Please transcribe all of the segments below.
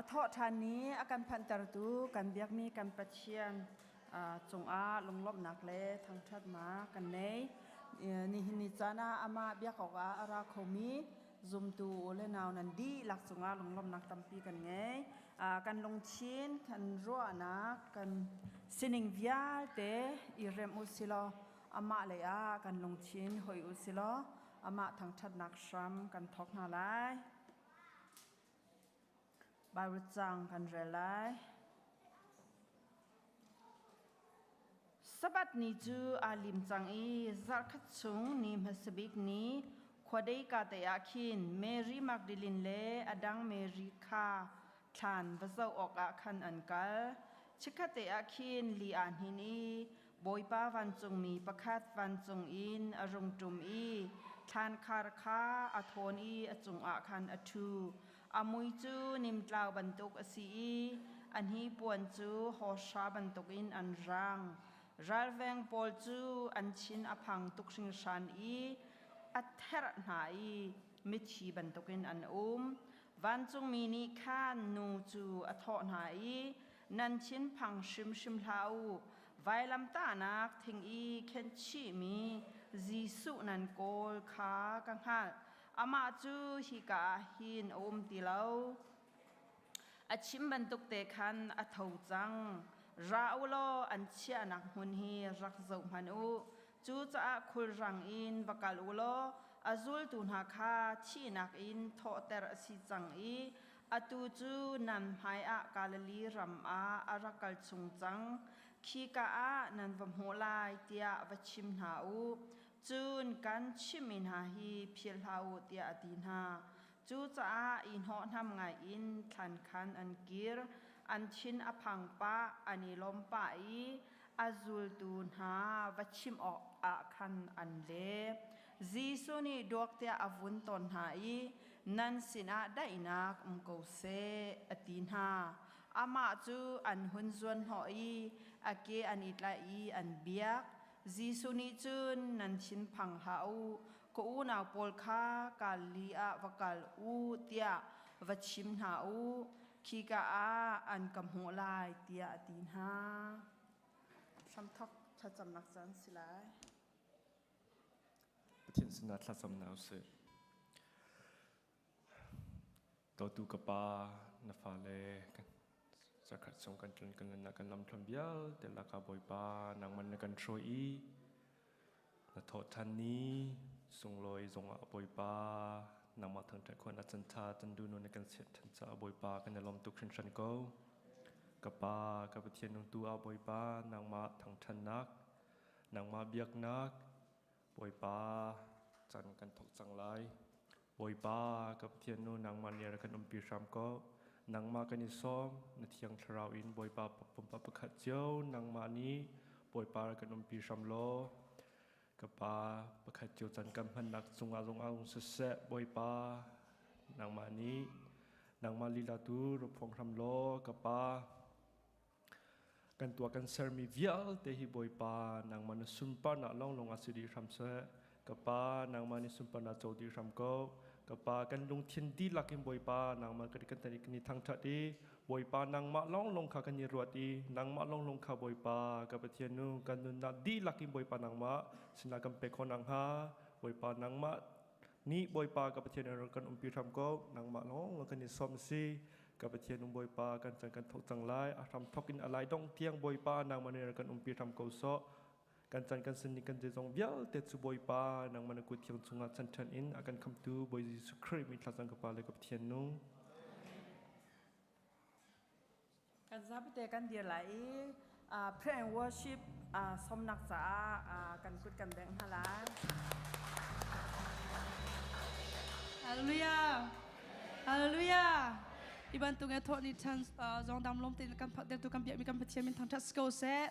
A thawh ṭhan ni a kan phanhtertu kan biakmi kan Pathian cungah lunglawmhnak le thangṭhatnak kan nei. Nihin ni caan ah amah biak awkah a ra khomi zumtu u le nau nan dihlak cungah lunglawmhnak tampi kan ngei. Kan lungthin, kan ruahnak, kan sining vialte i remh u silaw amah lei ah kan lungthin hoi u silaw amah thangṭhatnak hram kan thawk hna lai. Baibal cang kan rel lai. Sabbath ni cu aa lim cang i zarhkhat chung ni hmasa bik ni khuadei ka te ah khin Mary Magdalene le a dang Mary kha thlan va zoh awkah khan an kal. Chikkhatte ah khin li aa hnin i Bawipa vancungmi pakhat vancung in a rung ṭum i thlankhar kha a thawn i a cungah khan a ṭhu. A mui cu nimtlau bantuk a si i a hnipuan cu hawhra bantukin an rang. Ralveng pawl cu an thin a phang tuk hringhran i a therh hna i mithi bantukin an um. Vancungmi nih khan nu cu a thawh hna i, Nan thinphang hrimhrim hlah u. Vailamtahnak thing i khenhchihmi Jesuh nan kawl kha ka hngalh. Amah cu hika ah hin a um ti lo. A chim bantuk te khan a tho cang. Ra u law an chiahnak hmun hi rak zoh hmanh u. Cucaah khulrang in va kal u law a zultu hna kha thihnak in thawhter a si cang i atu cu nan hmaiah Galilee ram ah a rak kal chung cang. Khika ah nan va hmuh lai tiah va chim hna u. Cun kan chimhmi hna hi philh hlah u tiah a ti hna. Cucaah i hnawhhnam ngaiin thlan khan an kir. An thin a phang pah, an i lawm pah i a zultu hna va chimh awkah khan an le. Jesuh nih duak tiah a vun tawn hna i nan sinah daihnak um ko seh a ti hna. Amah cu an hun zuanhnawh i a ke an i tlaih i an biak. Jesuh nih cun nan thinphang hlah u, ka unau pawl kha Galilee ah va kal u tiah va chim hna u, khika ah an ka hmuh lai tiah a ti hna. Hramthawk thlacamnak caan si lai. Pathian sinah thlacam hna usih. Dawtu ka pa, na fale zakhat chung kan tlun kan nunnak kan lamthluan vialte lakah Bawipa nangman na kan hruai i na thawhṭhan ni sunglawi zongah Bawipa nangmah thangṭhat khawh na cantha tan du na kan sianh ṭhan caah Bawipa kan i lawm tuk hringhran ko. Ka pa, ka Pathian nungtu ah Bawipa nangmah thangṭhannak, nangmah biaknak, Bawipa can kan thawk cang lai. Bawipa ka Pathian nu nangmah nih rak kan umpi hram ko. Nangmah kan i sawm, na thiang thlarau in Bawipa pumpak pakhat cio nangmah nih Bawipa rak kan umpi hram law. Ka pa pakhat cio can kan hmannak cungah zong ah siseh Bawipa nangmah nih nangmah lila tu rak phuang hram law ka pa Kan tuah kan sermi vialte hi Bawipa nangmah na sunparnak lawnglawng ah si dih hram seh. Ka Pa nangmah nih sunparnak co dih hram ko. Ka Pa kan lungthin dihlak in Bawipa nangmah kan kan kan i thangṭhat i Bawipa nangmah lawnglawng kha kan i ruat i nangmah lawnglawng kha Bawipa ka Pathian nu kan nunnak dihlak in Bawipa nangmah sinah kan pek khawh nakhnga Bawipa nangmah nih Bawipa ka Pathian kan umpi hram ko nangmah lawng kan i sawm si ka Pathian um Bawipa kan chan kan thok cang lai a hram thok in a lai dong tiang Bawipa nangmah nih kan umpi hram ko sawh kan chan kan sin kan zeizong vialte cu Bawipa nangmah na kut thiang chungah chan ṭhan in a kan khamtu Bawi Jesuh Khrih min thlacam ka pa le ka Pathian nung Kan zapite kan dir lai i pray and worship sawmnak caah kan kut kan bengh hna lai. Hallelujah. Hallelujah. I bantuk e thawh ni chan zong dam lom tein kan phak tu kan biak mi kan Pathian min thangthat si ko seh.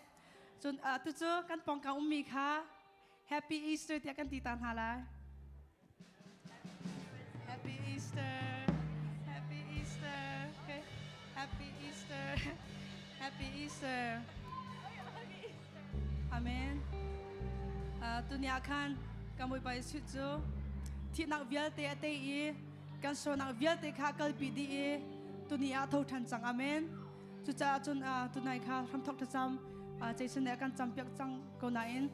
Cun tu cu kan pawngkam ummi kha Happy Easter tiah kan ti ta hna lai. Happy Easter. Happy Easter. Okay. Happy Easter. Happy Easter. Amen. Tunia khan kan Bawipa Jesuh cu thihnak vialte a tei i kan sualnak vialte kha kalpi dih i Tuni ah tho ṭhan cang. Amen. Cucaah cun tunai kha hramthok thlacam Jason nih a kan campiak cang ko nain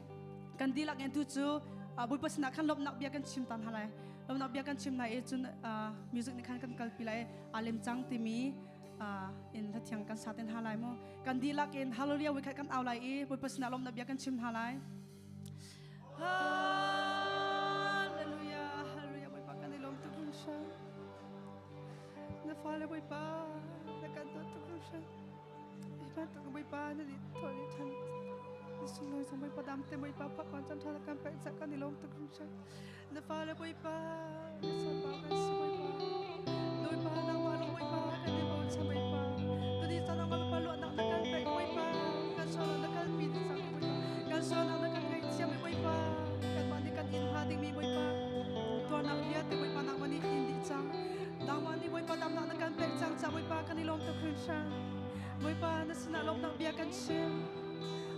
kan dihlak in tu cu Bawipa sinah khan lawmhnak bia kan chim tan hna lai. Lawmhnak bia kan chim lai i cun music nih khan kan kalpi lai aa lem cang timi in hlathiang kan sa ten hna lai mu. Kan dihlak in hallelujah voi khat kan au lai i Bawipa sinah lawmhnak bia kan chim hna lai. Hallelujah, hallelujah, Bawipa kan i lawm tuk hringhran. Na fale Bawipa na kan dawt tuk hringhran. Hi bantuk Bawipa na nih thaw nih ṭhan na sunglawi zong Bawipa dam te Bawipa phakwan caan ṭha na kan pek cak kan i lawm tuk hringhran. Na fale Bawipa na sapa kan si Bawipa. Bawipa nangmah lawng Bawipa kan i bochan Bawipa. Tuni caan ah Bawipa luatnak na kan pek Bawipa. Kan sualnak na kalpi dih cang Bawipa. Kan sualnak na kan ngaihthiam Bawipa. Kanmah nih kan in hnga dingmi Bawipa. Tuarnak vialte Bawipa nangmah nih in dih cang. Nangmah nih Bawipa damnak na kan pek cang ca Bawipa kan i lawm tuk hringhran. Bawipa na sinah lawmhnak bia kan chim.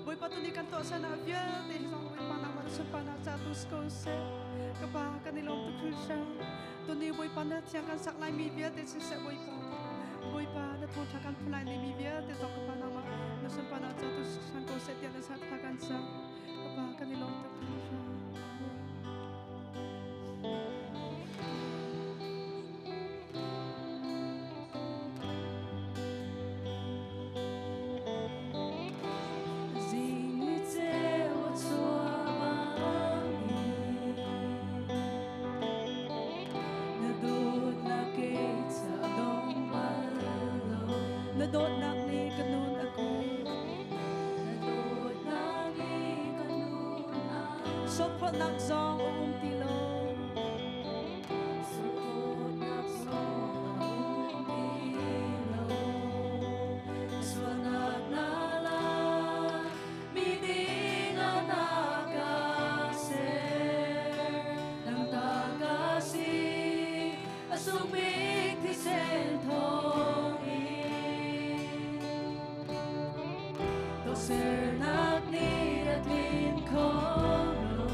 Bawipa tuni kan tuahsernak vialte hi zong Bawipa nangmah na sunparnak ca tu si ko seh. Ka Pa kan i lawm tuk hringhran. Tuni Bawipa na thiang kan sak laimi vialte siseh Bawipa. Bawipa na thawngṭha kan phun lai mi vialte zong ka Pa nangmah na sunparnak ca tu si ko seh tiah na sak thla kan cam. Ka Pa kan i lawm tuk hringhran. Na dawtnak nih ka nun a kulh. Na dawtnak nih ka nun a Sophrolhnak zong a um ti lo. Sophrolhnak zong a um ti lo. Sualnak na la, mi ding ah na ka ser. Nang ta ka si, a sung bik thisen thawngin. Dosernak nih a tlin kho lo.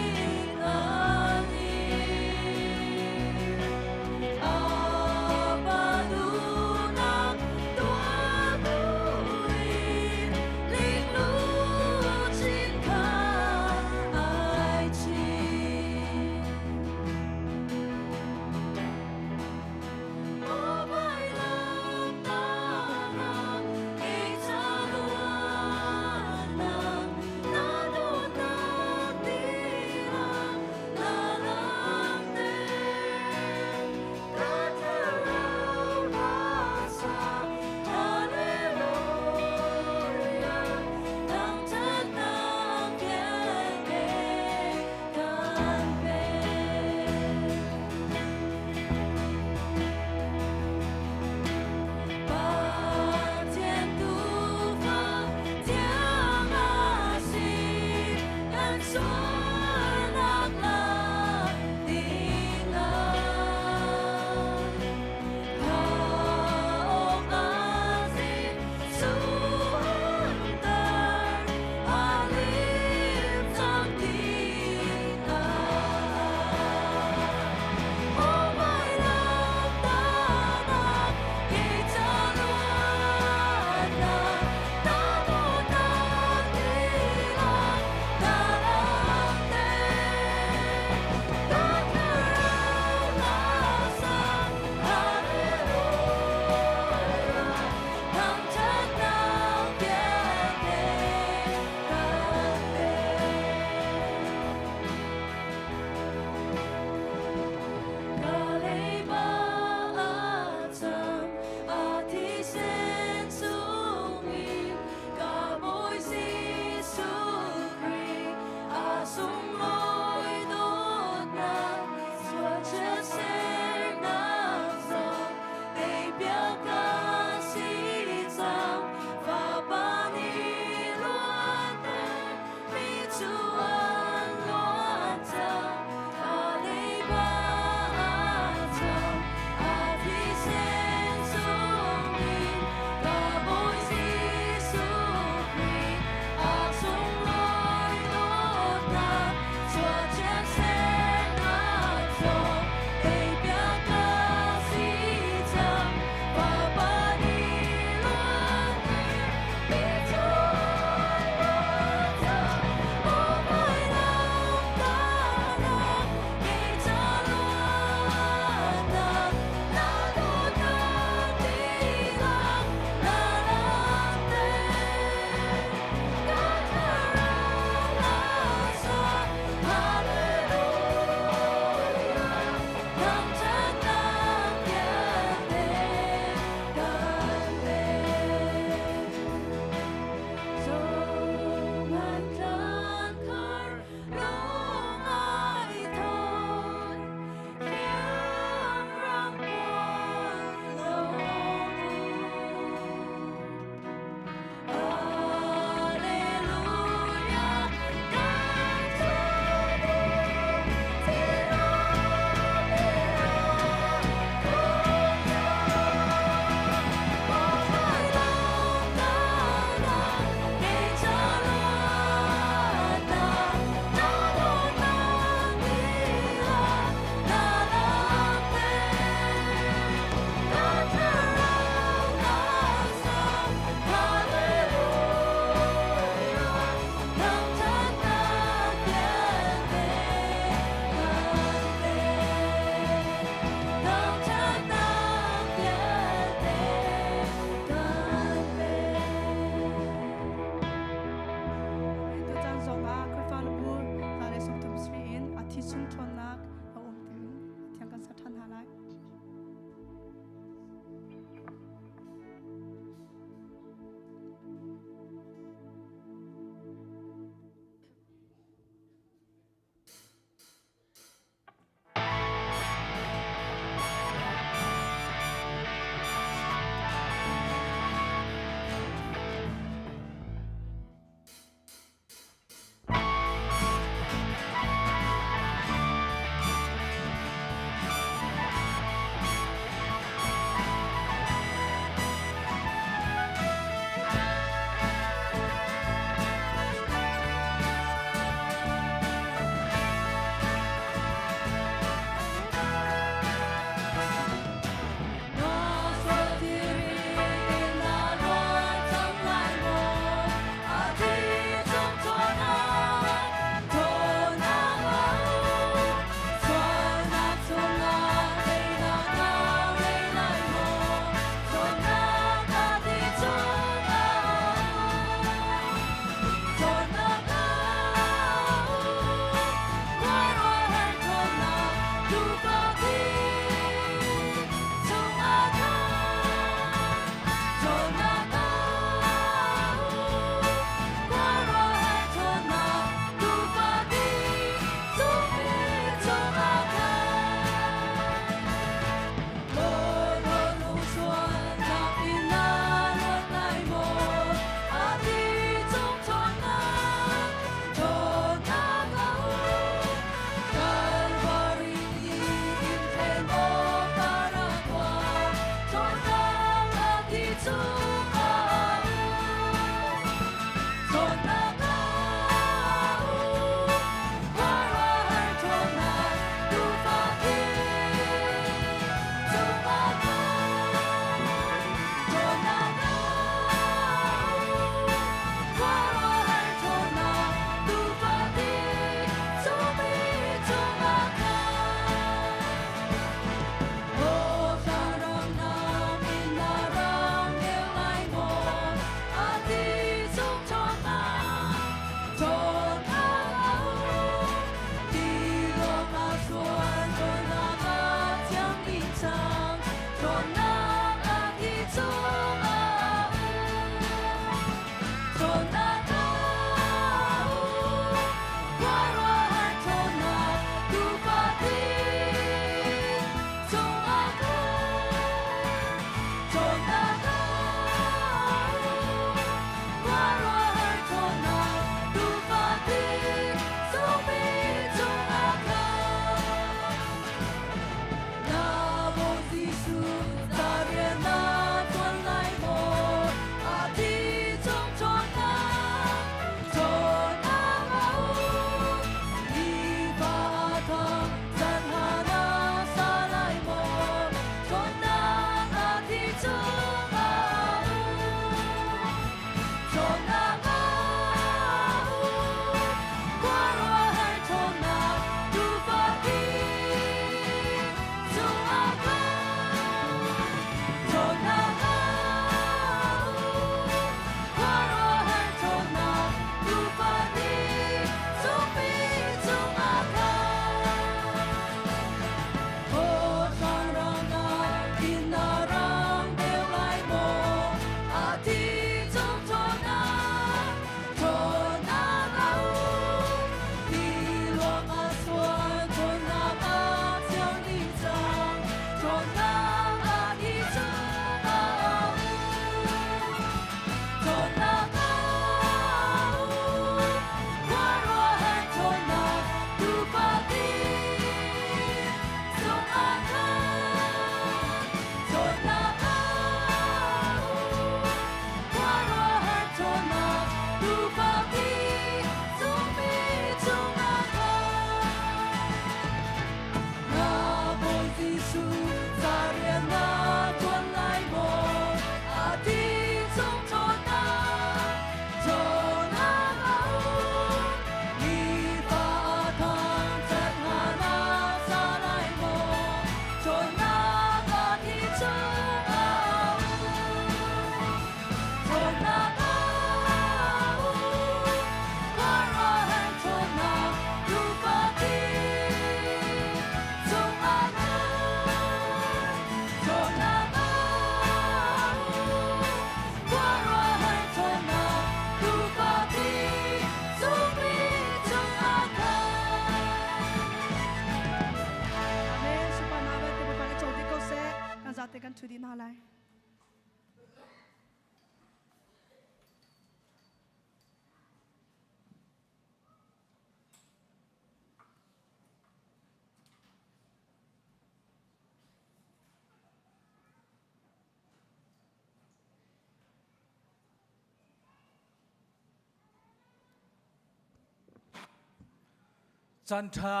Caan ṭha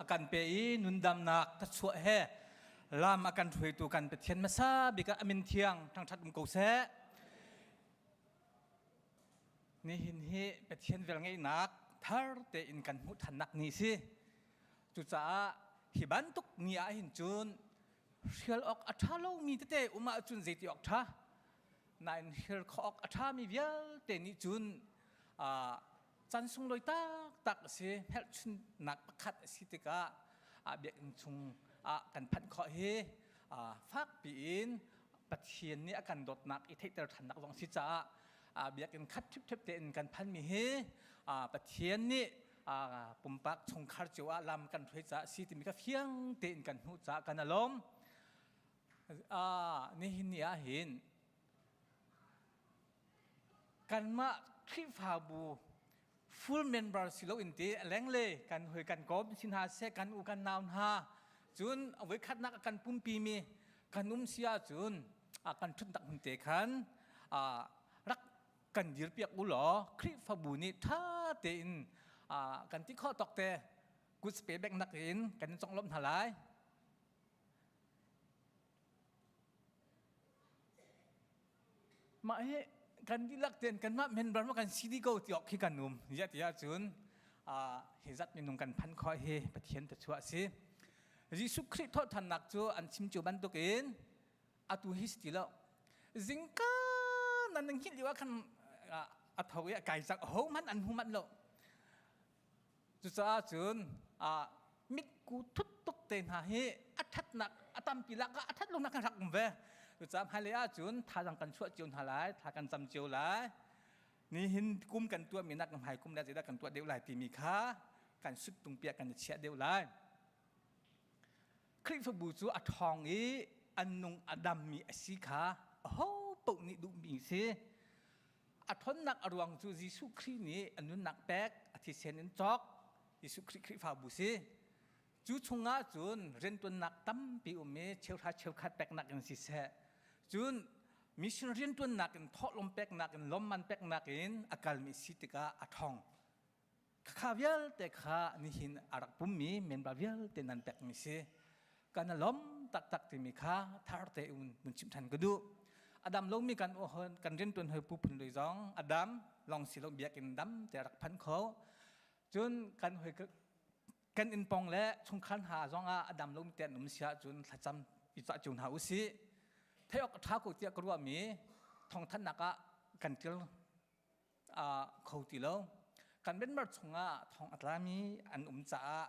a kan pe i nundamnak thachuah he lam a kan hruaitu kan Pathian hmasa bik ah a min thiang thangṭhat um ko seh. Nihin hi Pathian velngeihnak thar tein kan hmuh ṭhannak ni si. Cucaah hi bantuk ni ah hin cun hrial awk a ṭha lomi tete um ahcun zeiti awk ṭha? Nain hrial khawh awk a ṭhami vialte nih cun caan sunglawi taktak a si. Hngalhchunnak pakhat a si tikah biakinn chung ah kan phanh khawh hi fakpi in Pathian nih a kan dawtnak i theihter ṭhannak zong a si caah biakinn khat ṭhipṭhep tein kan phanmi hi Pathian nih. Pumpak chungkhar cio ah lam kan hruai caah si timi kha fiang tein kan hmuh caah kan alawm. Nihin ni ah hin kanmah Khrihfabu full member si lo in ti lengle kan hoi kan kom sin ha se kan u kan nau hna cun voikhatnak kan pumpi mi kan um si ahcun kan thut tak hun te khan rak kan dir piak u law Khrihfabu nih tha tein kan ti khawh tawk te kut pe bek nak in kan in conglawmh hna lai. Mah hi kan dihlak tein kanmah member ma kan si dih ko ti awk khi kan um. Ziah ti ahcun hi zat minung kan phan khawh hi Pathian ta chuah a si. Jesuh Khrih thawhthannak cu an chim cio bantukin atu hi si ti lo. Zingka nan nan hngilh lio ah khan a tho i a kai cang ahohmanh an hmu manh lo. Cucaah cun mitku thut tuk te hna hi a ṭhatnak a tampi lak ah a ṭhat lonak kan rak um ve. Cucaah hmailei ahcun thazaang kan chuah cio hna lai, thla kan cam cio lai. Nihin kum kan tuahmi nak hmai kum le zeidah kan tuah deuh lai timi kha kan suttung piah kan i chiah deuh lai. Khrihfabu cu a ṭhawng i an nung a dammi a si kha aho paoh nih duhmi a si. A ṭhawnnak a ruang cu Jesuh Khrih nih a nunnak pek, a thisen in cawk, Jesuh Khrih Khrihfabu si. Cu chungah cun rianṭuannak tampi um i cheuhra cheukhat peknak in siseh, cun mission rianṭuannak in thawhlawm peknak in lawmman peknak in a kalmi si tikah a ṭhawng. Khakha vialte kha nihin a rak pummi member vialte nan pekmi si. Kan a lawm taktak timi kha thar te in mun chim than ka duh. A dam lomi kan ohon kan riantuan hoi pu phun lei zong a dam long si lo biakinn dam te rak phan kho. Cun kan hoi kan inn pong le chungkhar hna zong ah a dam lomi te an um si ahcun thlacam i cah cio hna usih. Theih awk a ṭha ko tiah ka ruahmi thawngthanhnak ah kan ṭil kho ti lo. Kan Myanmar chungah thong a tlami an um caah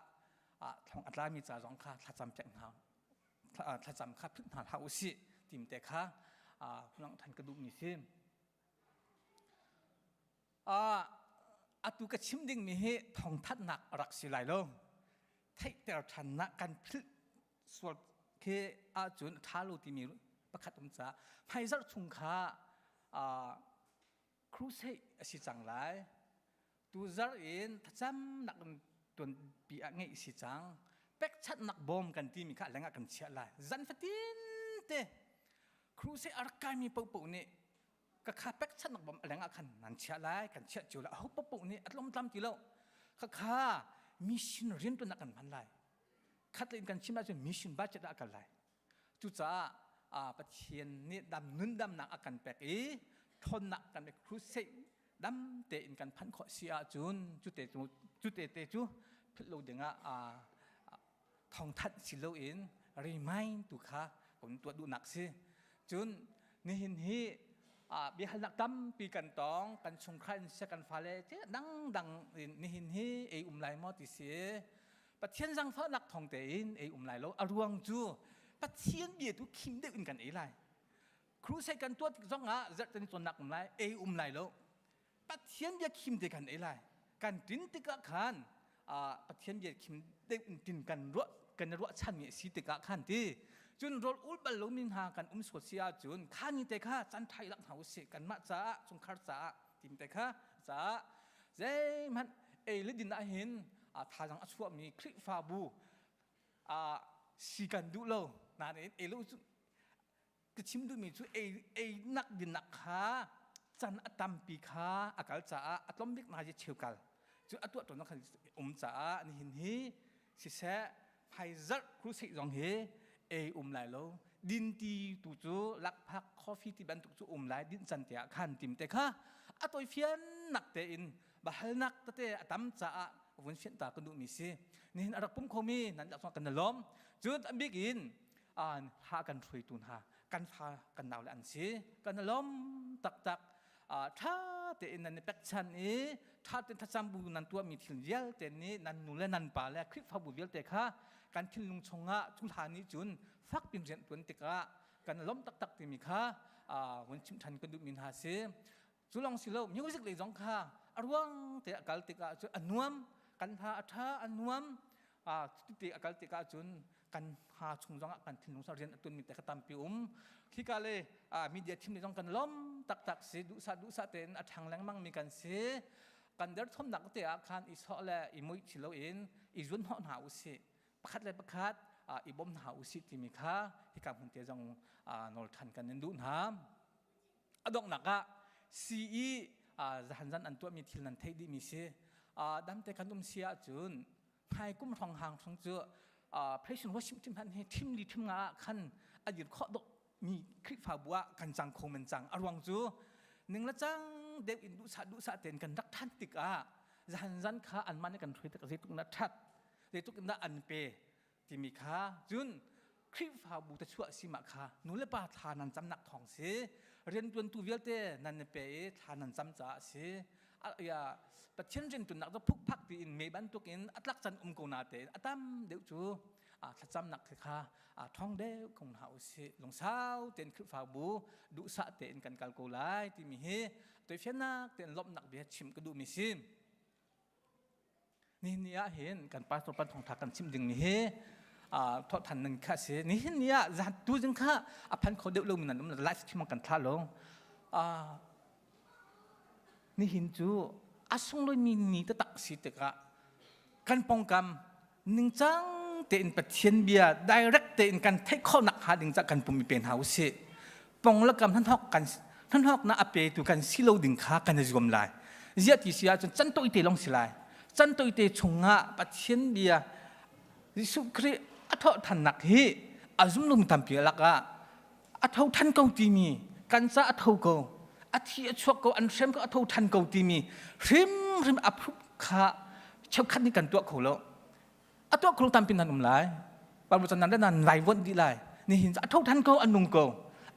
thong a tlami ca zong kha thlacam piak hna thlacam kha philh hna hlah usih tim te kha langhthan ka duhmi si. Atu ka chim dingmi hi thawngthanhnak a rak si lai lo. Theihter ṭhannak kan philh sual khi ahcun a ṭha lo timi pakhat um caah hmaizarh chung kha crusade a si cang lai. Tuzarh in thlacamnak in tuanpi ah ngeih si cang. Pekchanhnak bawm kan timi kha lengah kan chiah lai. Zan fatin te crusade a rak kaimi paohpaoh nih ka kha pekchanhnak bawm a lengah khan nan chiah lai, kan chiah cio lai. Aho paohpaoh nih a tlawmtlam ti lo. Khakha mission riantuannak kan hman lai. Khat in kan chim ahcun mission budget ah a kal lai. Cucaah Pathian nih dam nundamnak a kan pek i ṭhawnnak kan pek crusade dam tein kan phanh khawh si ahcun cu te te cu philh lo dingah thawngthanh si loin remind tu kha kan tuah duhnak si. Cun nihin hi biahalnak tampi kan tong kan chungkhar in siseh kan fale dangdang in nihin hi ei um lai maw ti si Pathian zangfahnak thawng tein ei um lai lo. A ruang cu Pathian bia tu khim deuh in kan ei lai. Crusade kan tuah tik zong ah zarhten cawnnak um lai, ei um lai lo. Pathian bia khim te kan ei lai. Kan tin tikah khan Pathian bia khim deuh in tin kan ruah kan ruah chanmi a si tikah khan ti cun rawl ul bal lomi hna kan um sual si ahcun kha ni te kha can thai lak hna usih kanmah caah chungkhar caah tim te kha caah zeihmanh ei le din ahhin thazaang a chuahmi Khrihfabu si kan duh lo nain ei lo cu ka chim duhmi cu ei ei nak dinnak kha can a tampi kha a kal caah a tlawm bik na cheu kal cu a tuah tuan khan um caah nihin hi siseh hmaizarh crusade zong hi ei um lai lo din ti tu cu lakphak coffee ti bantuk cu um lai din can te ah khan tim te kha a toi fian nak te in bahalnak tete a tam caah vun fian ta kan duhmi si nihin a rak pum khomi nan lak kan lawm cun an bik in ha kan hruaitu hna kan fa kan nau le an si kan lawm taktak ṭha tein nan i pekchan i ṭha tein thlacam bu nan tuahmi thil vialte nih nan nu le nan pa le Khrihfabu vialte kha kan thinlung chungah cu hlan nih cun fakpin rian ṭuan tikah kan lawm taktak timi kha vun chim ṭhan kan duhmi hna si. Cu lawng si lo music lei zong kha a ruang te a kal tikah cu a nuam. Kan hna a ṭha a nuam. Cuti a kal tikah cun kan ha chung zongah kan thinlung sa rian a tuanmi te kha tampi um. Khika le media team le zong kan lawm taktak si. Duhsah duhsah tein a ṭhang lengmang mi kan si. Kan derthawmnak te ah khan i sawh le i muih thi loin i zuan hnawh hna usih. Pakhat le pakhat i bawm hna usih timi kha hika hmun te zong nawl ṭhan kan in duh hna. A donghnak ah CE zahan zan an tuahmi thil nan theih dihmi si. Damte kan um si ahcun hmai kum hrawng hang hrawng cu President Washington hmanh hi thim li thim nga ah khan a dir khawh dawh mi Khrihfabu ah kan cang kho men cang. A ruang cu ning le cang deuh in duhsah duhsah tein kan rak than tikah zahan zan kha anmah nih kan hruai tik zeitluk in dah that zeitluk in dah an pe timi kha cun Khrihfabu te chuah si mah kha nu le pa thla nan camnak thawng si riantuantu vialte nan i pe i thla nan cam caah si ya Pathian riantuannak cu phukphak tiin me bantukin a tlak can um ko na tein a tam deuh cu thlacamnak kha thawng deuh ko hna usih lungsau tein Khrihfabu duhsah tein kan kal ko lai timi hi toifiannak tein lawmhnak bia chim ka duhmi si. Nihin ni ah hin kan pastor pan thawngtha kan chim ding mi hi thawhthan nan kha si. Nihin ni ah zan tu zing kha a phan kho deuh lo mi nan um live stream kan thla lo. Nihin cu a sunglawi mi ni taktak si tikah kan pongkam ningcang tein Pathian bia direct tein kan theih khawhnak hnga ding cah kan pum i pe hna usih. Pong le kam hmanhawk kan hmanhawk na a petu kan si lo ding kha kan i zuam lai. Ziah ti si ahcun can toite lawng si lai. Can toite chungah Pathian bia Jesuh Khrih a thawhthannak hi a zumlung tampi lakah a tho than ko timi kan ca a tho ko a thi a chuak ko an hrem ko a tho than ko timi hrimhrim a phup kha cheukhat nih kan tuah kho lo a tuah kho tampi nan um lai Bible can nan nan lai vonh dih lai nihin a tho than ko a nung ko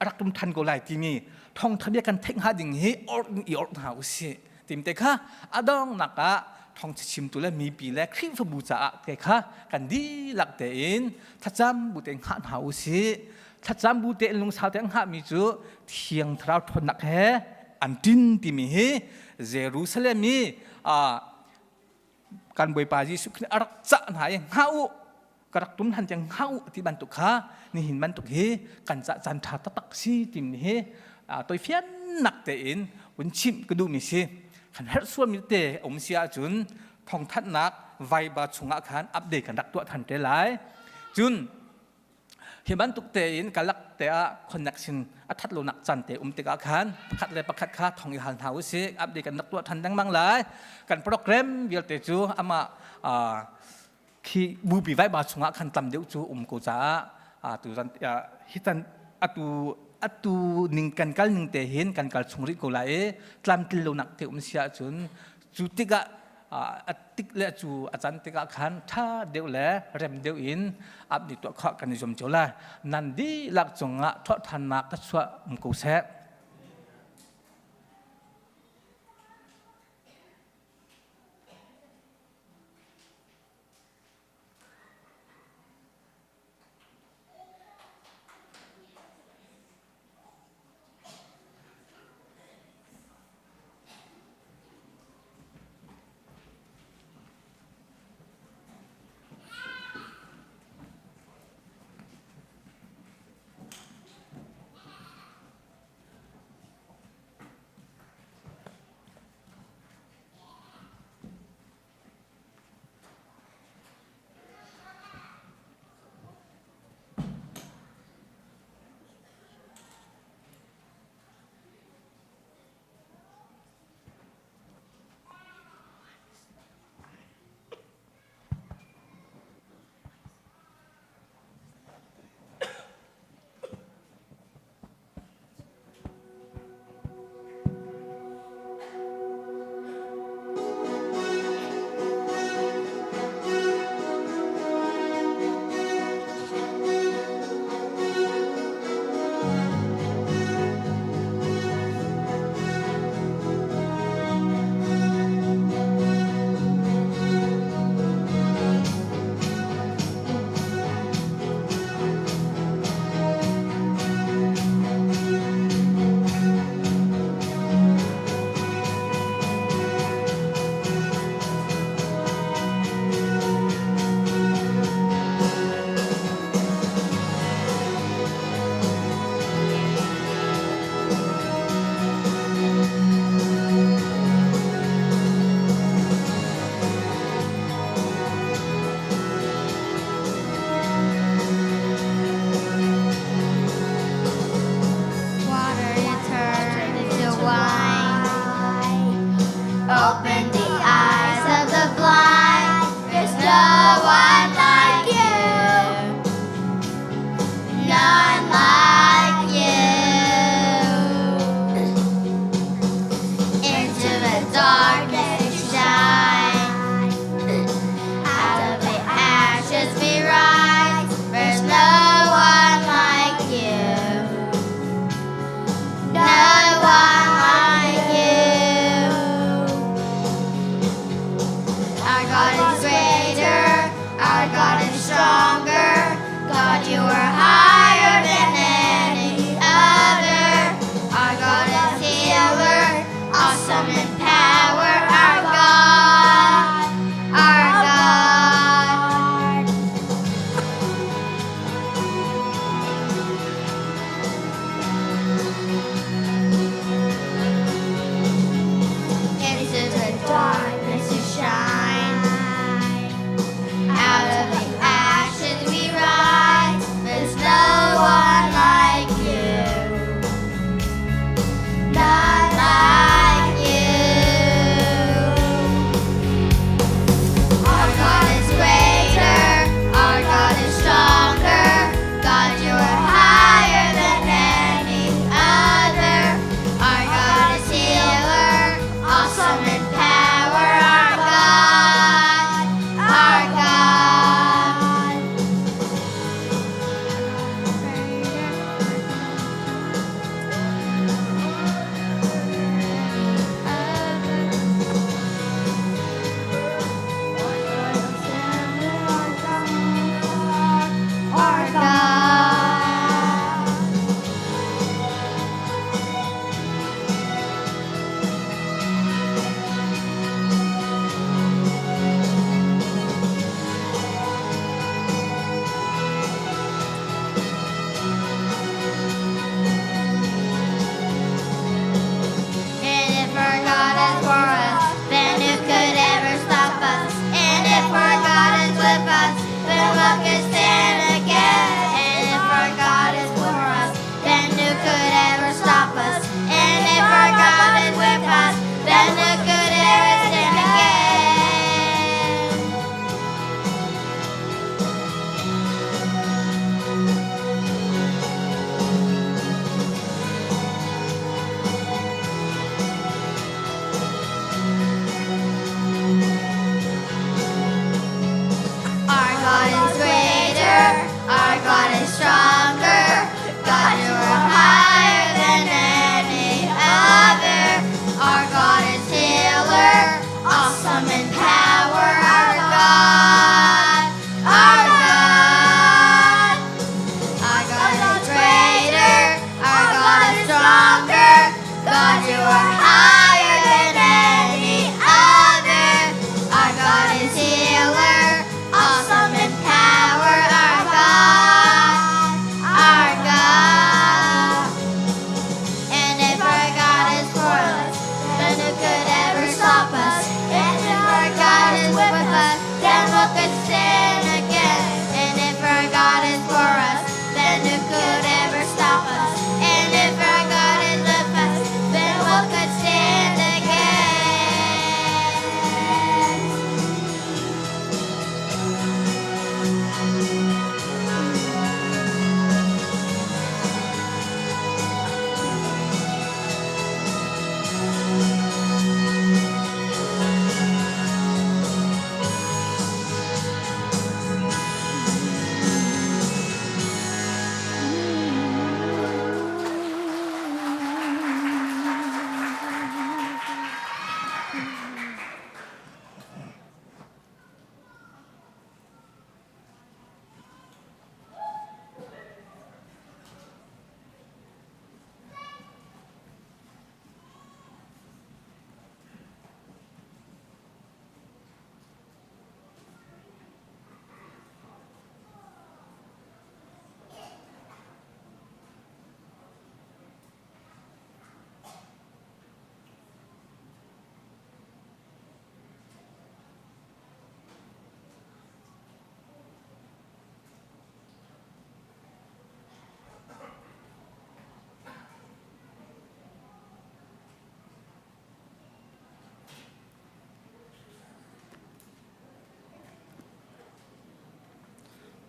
a rak tum than ko lai timi thawngtha bia kan theih hnga ding hi or i or hna usih tim te kha a dongnak ah thawngtha chimtu le mipi le Khrihfabu caah te kha kan dihlak tein thlacam bu tein hngah hna usih thlacam bu tein lungsau tein hngahmi cu thiang thlarau ṭhawnnak he an ṭin timi hi Jerusalem i kan Bawipa Jesuh Khrih a rak cah hna i hngah u ka rak tum hlan tiang hngah u ti bantuk kha nihin bantuk hi kan cah caan ṭha taktak si timi hi toifiannak tein hun chimh ka duhmi si kan herh sualmi te um si ahcun thawngthanhnak Viber chungah khan update kan rak tuah than te lai cun hi bantuk tein kalak te ah connection a that lonak caan te um tikah khan pakhat le pakhat kha thong i hal hna usih update kan rak tuah than lengmang lai kan program vialte cu amah khi bupi vaiba chungah khan tam deuh cu um ko caah tu zan hi tan atu atu ning kan kal ning te hin kan kal chung rih ko lai i tlamtlin lonak te um si ahcun cu tikah a tik le cu a can tikah khan ṭha deuh le rem deuh in ap ni tuah khawh kan i zuam cio lai nan dihlak cungah thawhthannak ka chuah um ko seh.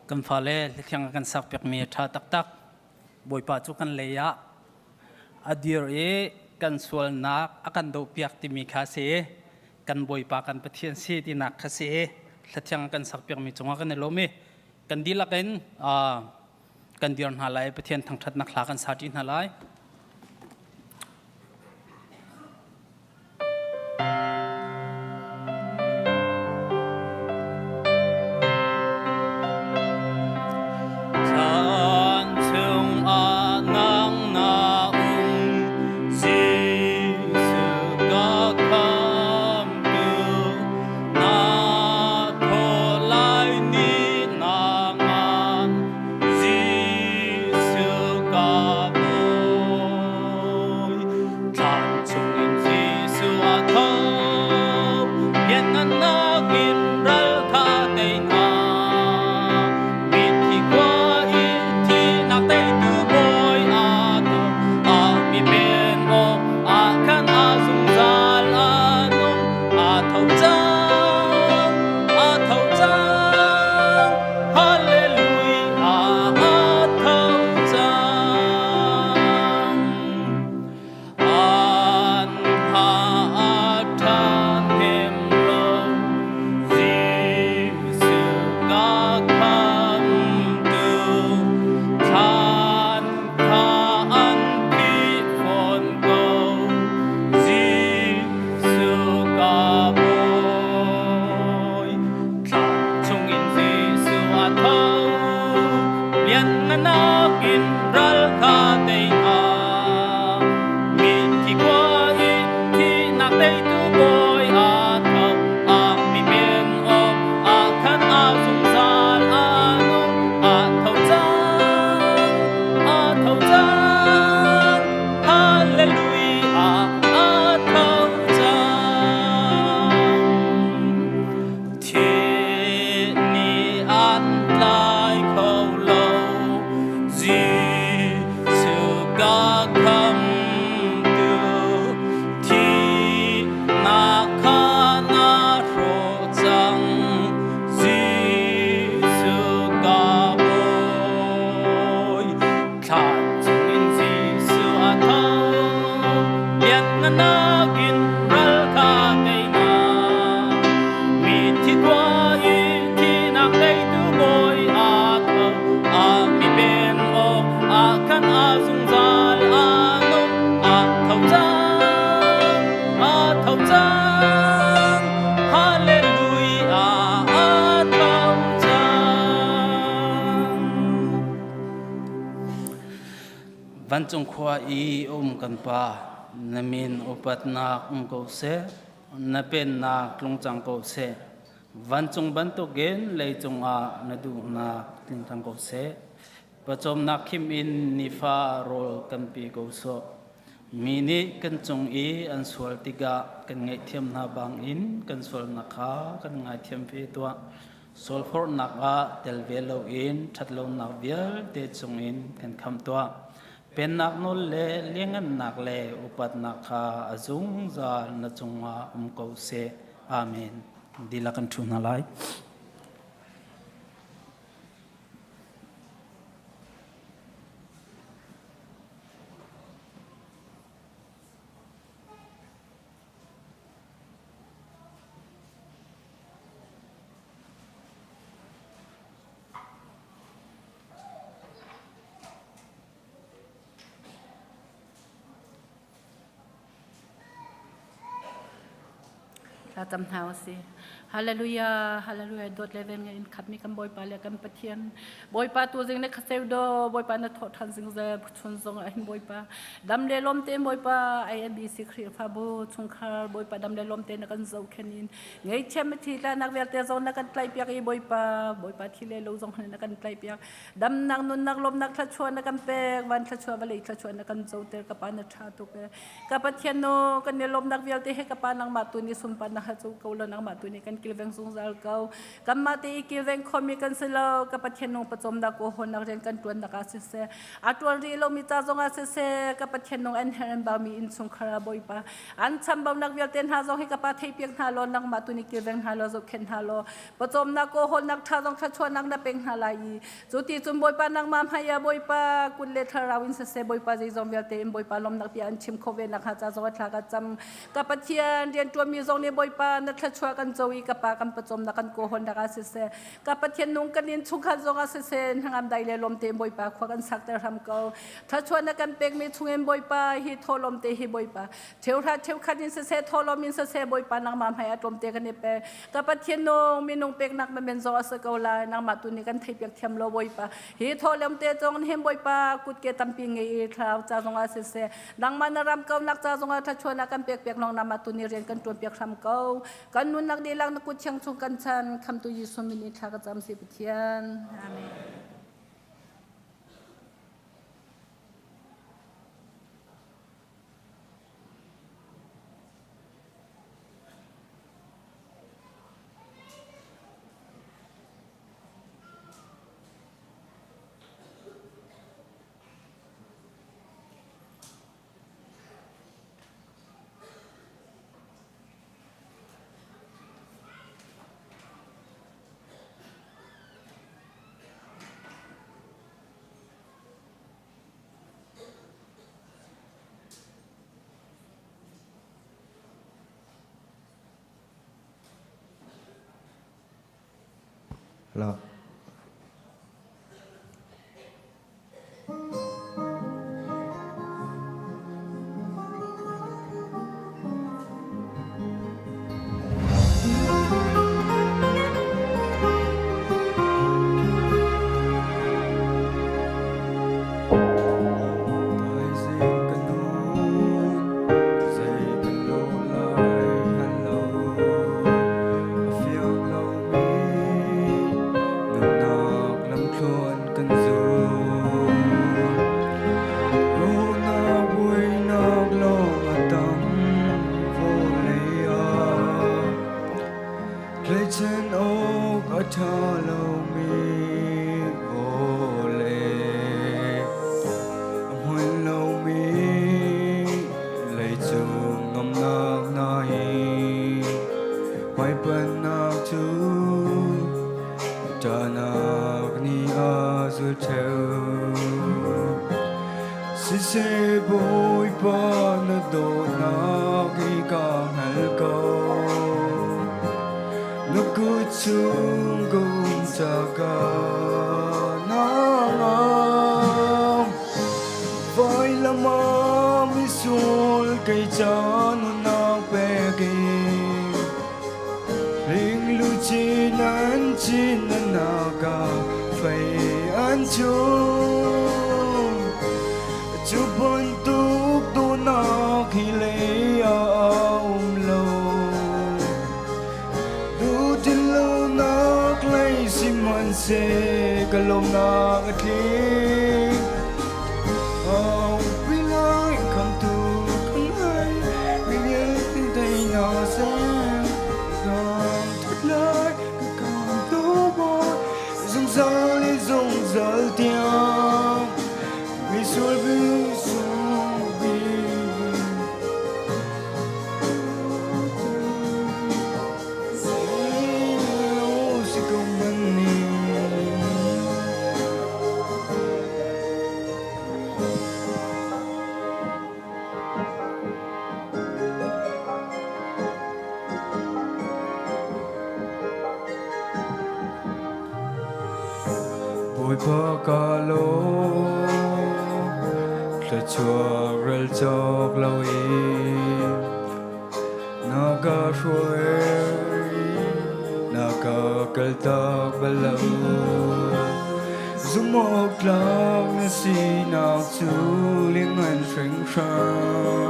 Kan fale hlathiang a kan sakpiakmi a ṭha taktak. Bawipa cu kan lei ah a dir i kan sualnak a kan dohpiak timi kha a si i kan Bawipa kan Pathian si tinak kha si i hlathiang a kan sakpiakmi cungah kan i lawm i kan dihlak in kan dir hna lai Pathian thangṭhatnak hla kan sa ṭi hna lai. Chan chungah nang na um, Jesuh ka khamtu, na thaw lai ni na ngan, Jesuh ka bawi. Thlan chungin Jesuh a tho, lianngannak in ral kha tei hna. Mithi khua i thihnak teitu bawi a tho, a mi pen awk ah khan a zungzal a nung, a tho cang, a tho cang, Hallelujah, a tho cang. An ha a ṭhahnem lo, Jesuh ka khamtu, thlan kha an phih fawn ko, Jesuh ka bawi. Thlan chungin Jesuh a tho, liannganak in ral kha tei hna. Mithi khua i thihnak teitu bawi a tho, a mi pen awk a khan a zungzal a nung, a tho cang, a tho cang, Hallelujah, a tho cang. Thih nih an tlai kho lo, Jesuh ka khamtu, thihnak kha na hrawh cang, Jesuh ka bawi. Thlan chungin Jesuh a tho, liannganak in ral kha tei hna. Mithi khua i thihnak teitu bawi a tho, a mi pen awk a khan a zungzal a nung, a tho cang, a tho cang, Hallelujah, a tho cang. Vancung khua i um kan Pa, na min upatnak um ko seh, na pennak tlung cang ko seh. Vancung bantukin leicung ah na duhnak tling cang ko seh. Pawcawmnak khim in nifa rawl kan pe ko sawh. Mi nih kan cung i an sual tikah kan ngaihthiam hna bangin kan sualnak kha kan ngaithiam ve tuah. Sualforhnak ah tel ve loin ṭhatlonak vialte chungin kan khamh tuah. Pennak nawl le lianhngannak le upatnak kha a zungzal na cungah um ko seh. Amen. Dihlak kan ṭhu hna lai. Thla cam hna usih. Hallelujah, hallelujah. Dawt le ven in khatmi kan Bawipa le kan Pathian. Bawipa tu zing ne khaseu do, Bawipa na thawh than zing ze chun zong ah hin Bawipa. Dam le lom te Bawipa IMBC Khrihfabu chungkhar Bawipa dam le lom te na kan zohkhen in ngeichiam thi tla nak vialte zong na kan tlai piak i Bawipa Bawipa thi le lo zong na kan tlai piak damnak nunnak lawmnak thluachuah na kan pek van thluachuah vawlei thluachuah na kan coter ka pa na tha tuk e ka Pathian no kan i lawmnak vialte he ka pa nangmah tu ni sunparnak kha cu ko lo nangmah tu nih kan kilveng zungzal ko. Kanmah te i kilveng khomi kan si lo. Ka Pathian nung pawcawmnak ko hawnnak rian kan ṭuannak ah siseh, a ṭuan rih lomi ca zongah siseh, ka Pathian nung an herh an baumi innchungkhar ah Bawipa an chambaunak vialte hna zong hi ka Pa theihpiak hna law nangmah tu nih kilveng hna law zohkhenh hna law pawcawmnak ko hawlnak ṭha zong thluachuahnak na pek hna lai i cu ti cun Bawipa nangmah hmai ah Bawipa kut le thlarau in siseh Bawipa zeizong vialte in Bawipa lawmnak bia an chim kho ve nakhnga ca zong a thla ka cam. Ka Pathian rianṭuanmi zong nih Bawipa na thluachuah kan co i ka Pa kan pawcawmnak kan kawhhawnnak ah siseh ka Pathian nung kan innchungkhar zong ah siseh hnangam dai le lawm tein Bawipa khua kan sakter hram ko. Thluachuah na kan pekmi chungin Bawipa hi thawhlawm te hi Bawipa cheuhra cheukhat in siseh thawhlawm in siseh Bawipa nangmah hmai ah tlawmte kan i pe. Ka Pathian nung minung peknak na men zong a si ko lai nangmah tu nih kan theihpiak thiam lo Bawipa hi thawhlawm te zong hin Bawipa kutke tampi ngei i thlarau ca zong ah siseh nangmah na ram kaunak ca zongah thluachuahnak kan pek piak nong nama tu ni rian kan tuan piak hram ko. Kan nunnak dihlak na kut thiang chung kan chan khamtu Jesuh min in thla ka cam si Pathian. Amen. Hello. Thaizing ka nun, zei kan lawh lai hngal lo. A fiang lomi nunnak lamthluan kan zul. Ruahnak buainak lawng a tam vawlei ah. Tlaihchan awk a ṭha lomi vawlei. A hmun lomi leicung nuamhnak hna hi hmaipannak cu ṭahnak nih a zul ṭheo. Siseh Bawipa na dawtnak hi ka hngal ko. Na kut chung ka um ca ka na ngam. Vailam ah misual kei ca nunnak pek in Ringluchin an chin na ka fei an chung. Cu bantuk dawtnak hi lei ah a um lo. Duhtinlonak lei sihmanhseh ka lawmnak a tling. Aupi lai khamtu kan ngei, mi vialte teinak seh. Kan ṭhat lai ka khamtu Bawi, zungzal in zungzal tiang. Misual misual Bawipa ka lawm, thluachuak rel cawk lo in na ka hruai, na ka kaltak bal lo. Zumhawktlak na sinak cu lianngan hringhran.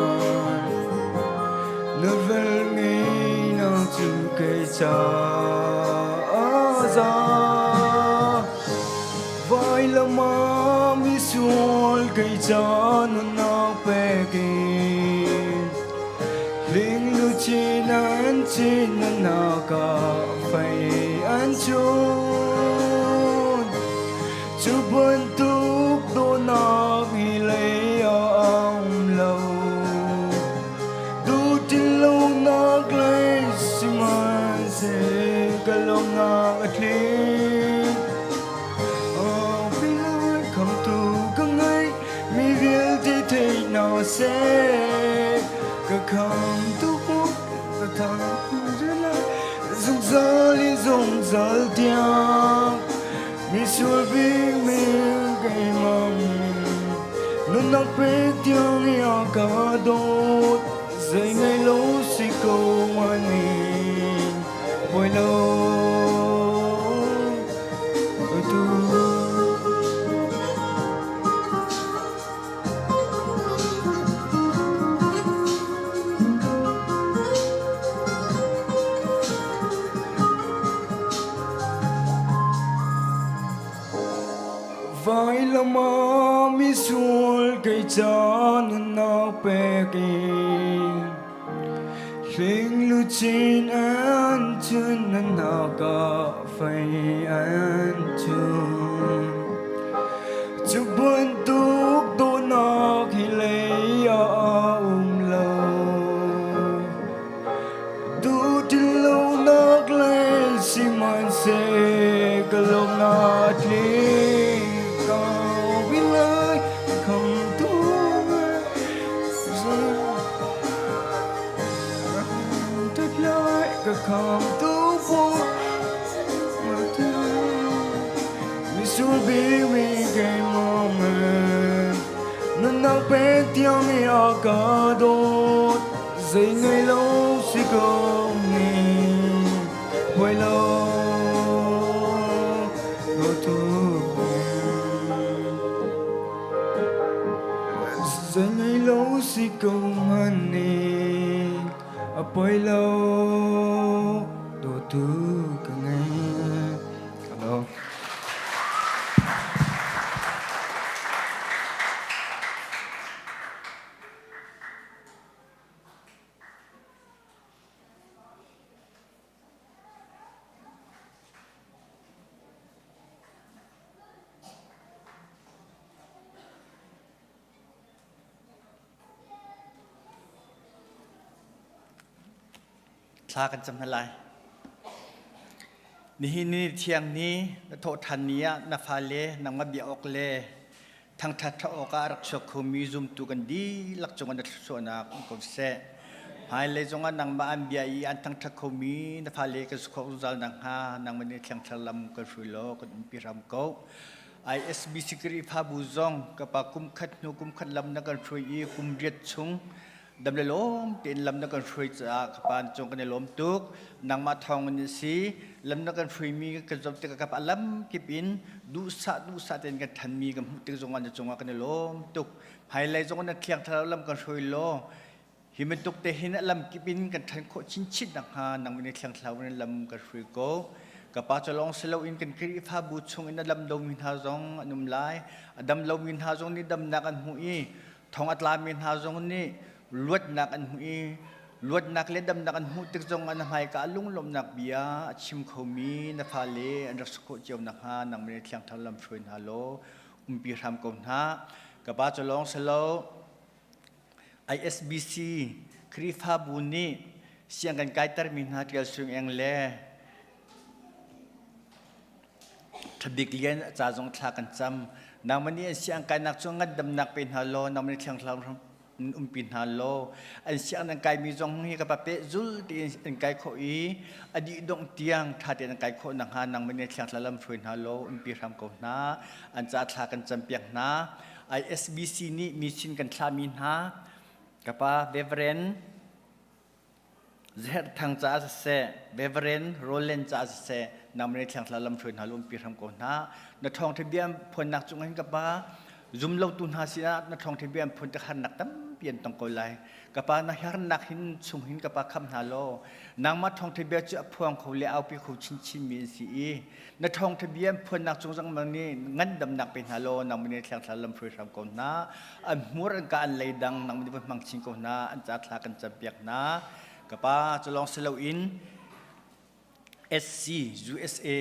Na velngeihnak cu kei caah za. Vailam ah misual kei ca nunnak pek in hlingluchin luchin an chin nak ah fei an chun. Cu bantuk dawtnak hi lei ah a um lo. Duhtinlonak lei sihmanhseh ka lawmnak a tling. Pilai khamtu ka ngei mi vialte thei hna seh. Ka khamtu ka thang lai zungzal in zungzal tiang. Misual bik mi keimah nunnak pek tiang i a ka dawt zei ngei lo si ko ani poi lo tu. Vailam ah misual kei ca nunnak pek in hling luchin an chun nunnak ah fei an chun. Cu bantuk dawtnak hi lei ah a um lo. Duhtinlonak le sihmanhseh ka lawmnak tling ko lai khamtu that lai ka khamtu Misul bik mi keimah nunnak pek tiang i a ka dawt zei ngei lo si ko ni huai lo tu zei ngei lo si ko man ni a poi lo dawtu ka ngei. Hello. Thla kan cam hna lai. Nihin ni thiang ni na thawhṭhan ni ah na fale nangmah bia awk le thangṭhat ṭha awkah a rak chuak khomi zumtu kan dihlak cungah na thluachuahnak um ko seh. Hmailei zongah nangmah an bia i an thangṭhat khomi na fale kan si khawh zungzal nakhnga nangmah nih thiangthlar lam kan hrui law kan umpi hram ko. ISBC Khrihfabu zong ka pa kum khat hnu kum khat lam na kan hruai i kum riat chung dam le lawm tein lam na kan hruai caah ka pa cung kan i lawm tuk. Nangmah thawng in si lam na kan hruaimi kan zoh tikah ka pa lam kip in duhsah duhsah tein kan thanmi kan hmuh tik zongah na cungah kan i lawm tuk. Hmailei zong na thiang thlarau lam kan hruai law hi bantuk te hin a lam kip in kan ṭhan khawh chinchin nakhnga nang nih thiang thlarau in lam kan hruai ko. Ka pa cu lawng si loin kan Khrihfabu chung in a lam lomi hna zong an um lai. A dam lomi hna zong nih damnak an hmuh i thong a tlami hna zong nih luatnak an hmuh i luatnak le damnak an hmuh tik zong an hmaika lunglawmhnak bia a chim khomi na fale an rak si khawh cio nakhnga nang nih thiang thlarau lam hruai hna law umpi hram ko hna. Ka pa cu lawng si lo ISBC Khrihfabu nih siang kan kaitermi hna Ṭial Sung Eng le Ṭhabik Lian ca zong thla kan cam. Nangmah nih an siang kainak cu ngandamnak pe hna law, nangmah nih thiang thlarau in umpi hna law, an siang nan kaimi zong hi ka pa pehzul tiin an kai khawh i a dih dongh tiang ṭha tein an kai khawh nakhnga nangmah nih thiang thlarau lam hruai hna law, umpi hram ko hna. An ca thla kan campiak hna. ISBC nih mission kan thlahmi hna ka pa Reverend Zerh Thang caah siseh, Reverend Roland caah siseh, nangmah nih thiangthla lamhruai hna lumpi hram ko hna. Na thawngtha bia phuannak cung hin ka pa zumlotu hna sinah na thawngtha bia phuan tik harnak tampi an tong ko lai. Ka pa na harnak hin chung hin ka pa kham hna law nangmah thawngtha bia cu a phuang kho le aupi kho chinchin mi an si i na thawngtha bia phuannak cung zong nih ngandamnak pe hna law nang nih thiang thla lam hruai hram ko hna an hmur an ka an lei dang nang nih hmang chin ko hna an ca thla kan campiak hna. Ka pa cu lawng si loin SC USA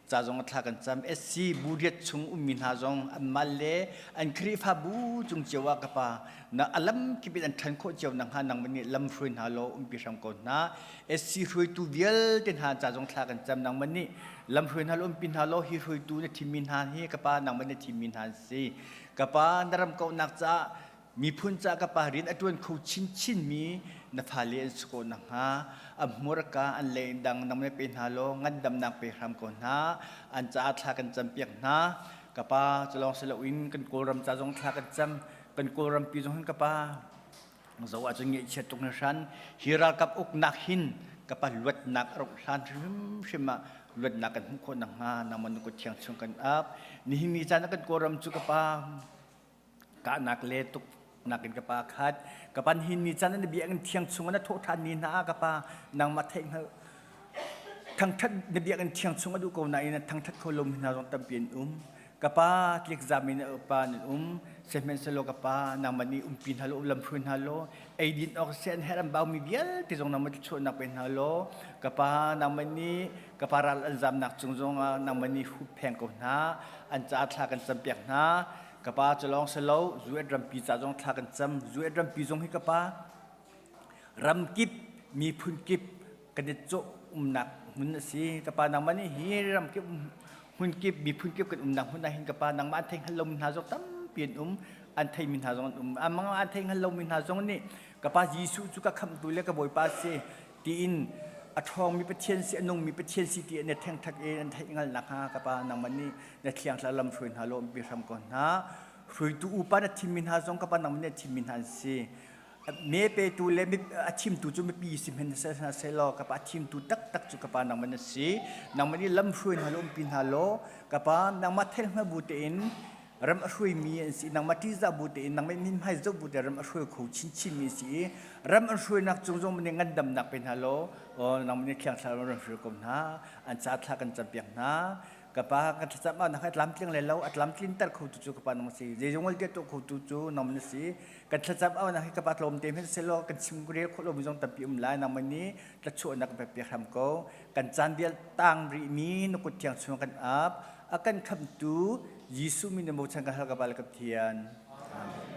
ca zong thla kan cam. SC bu riat chung ummi hna zong anmah le an Khrihfabu cung cio ah ka pa na alam kip in an ṭhan khawh cio nakhnga nangmah nih lam hruai hna law umpi hram ko hna. SC hruaitu vialte hna ca zong thla kan cam. Nangmah nih lam hruai hna law umpi hna law hi hruaitu na thimmi hna hi ka pa nangmah na thimmi hna an si. Ka pa na ram kauhnak caah miphun caah ka pa rian a ṭuan kho chinchinmi na fale an si ko nakhnga a hmurka an leidang nang na pe hna law ngandamnak pe hram ko hna. An caah thla kan campiak hna. Ka pa cu lawng si loin kan Kawlram ca zong thla kan cam. Kan Kawlram pi zong hin ka pa zo ahcun ngaihchiat tuk na hran. Hi ralkap uknak hin ka pa luatnak a rauh hlan hrimhrim ah luatnak kan hmuh khawh nakhnga nangmah na kut thiang chung kan ap. Nihin ni caan ah kan Kawlram cu ka pa kahnak le tuk nakin ka pa khat ka pan hin ni caan na biakinn thiang chung na thawh ṭhan ni hna ka pa nangmah theih hngalh thangṭhat na biakinn thiang chung a duh ko nain na thangṭhat kho lomi hna zong tampi an um. Ka pa tlikzam in pa nan um sihmanhsehlaw ka pa nangmah nih umpi hna law lamhruai hna law eidin awk seh an herh an baumi vialte zong nangmah thluachuahnak pe hna law ka pa nangmah nih ka pa ral an zamnak cung zongah nangmah nih huppheng ko hna. An caah thla kan campiak hna. Ka pa cu lawng si lo US rampi ca zong thla kan cam. US rampi zong hi ka pa ramkip miphun kip kan i cawh umnak hmun a si. Ka pa nangmah nih hi ramkip hmun kip miphun kip kan umnak hmun ah hin ka pa nangmah an thei hngal lomi hna zong tampi an um, an theimi hna zong an um. Amang an thei hngal lomi hna zong nih ka pa Jesuh cu ka khamhtu le ka Bawipa si tiin a ṭhawngmi Pathian si, a nungmi Pathian si ti an i thengthak i an theih hngalh nakhnga ka pa nangmah nih na thiangthla lam hruai hna law umpi hram ko hna. Hruaitu upa na thimmi hna zong ka pa nangmah nih na thimmi hna an si. Me petu le a thimtu cu mipi si hmanh hna seh law ka pa a thimtu taktak cu ka pa nangmah na si. Nangmah nih lam hruai hna law umpi hna law ka pa nangmah theih hma bu tein ram a hruaimi an si. Nangmah ṭihzah bu tein nangmah mithmai zoh bu tein ram a hruai kho chinchinmi an si i ram an hruainak cung zong nih ngandamnak pe hna law nangmah nih thiang thlarau ram hruai ko hna. An ca thla kan campiak hna. Ka pa kan thlacam ah nak a tlamtling le lo a tlamtlinter kho tu cu ka pa nang si. Zeizong vialte tuah kho tu cu nang na si. Kan thlacam ah nak hi ka pa tlawm te hmanh selaw kan chim rel khawh lomi zong tampi um lai. Nangmah nih tlachuahnak kan pek hram ko. Kan caan vial tang rihmi na kut thiang chung kan ap. A kan khamhtu Jesuh min in bochan kan hal ka pa le ka Pathian. Amen.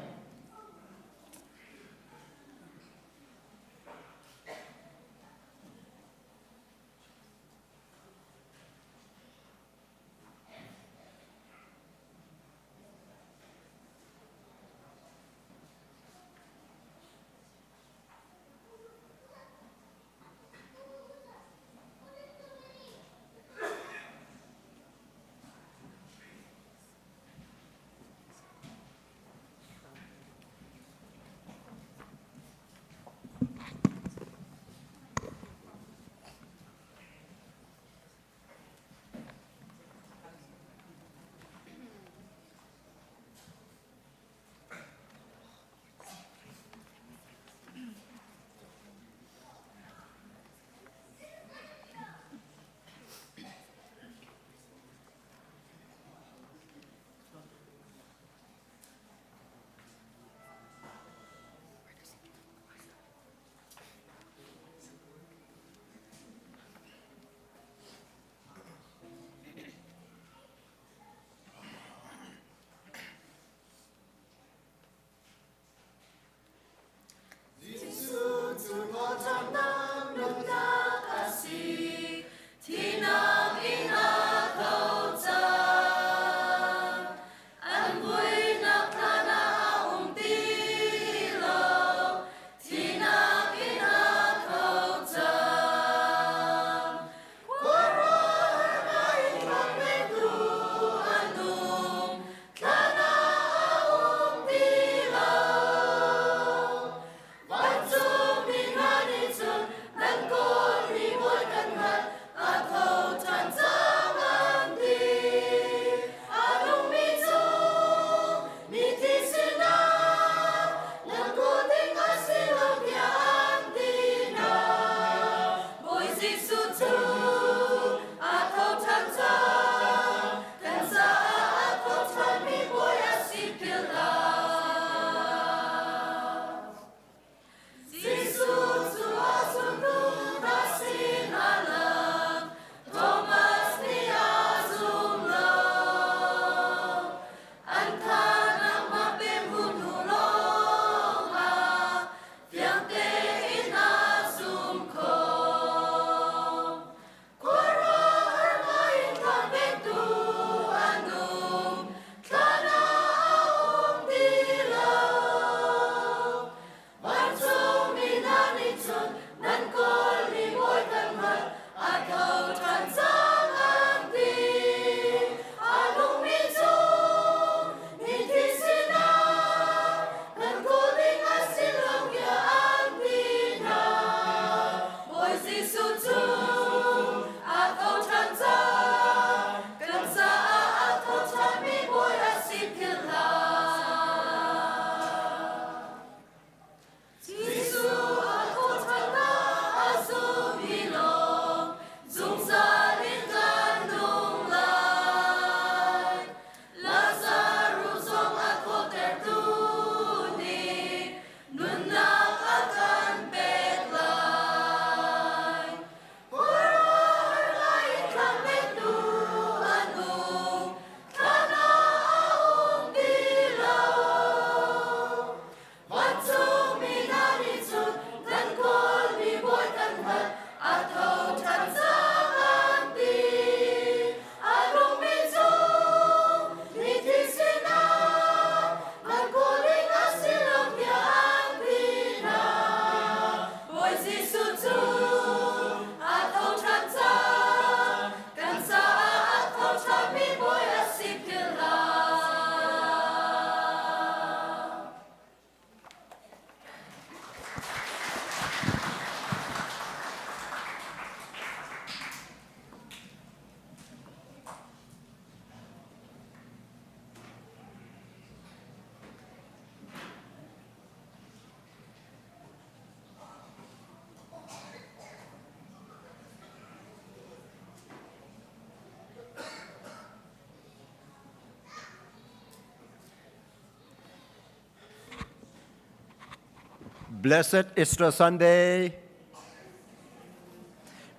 Blessed Easter Sunday.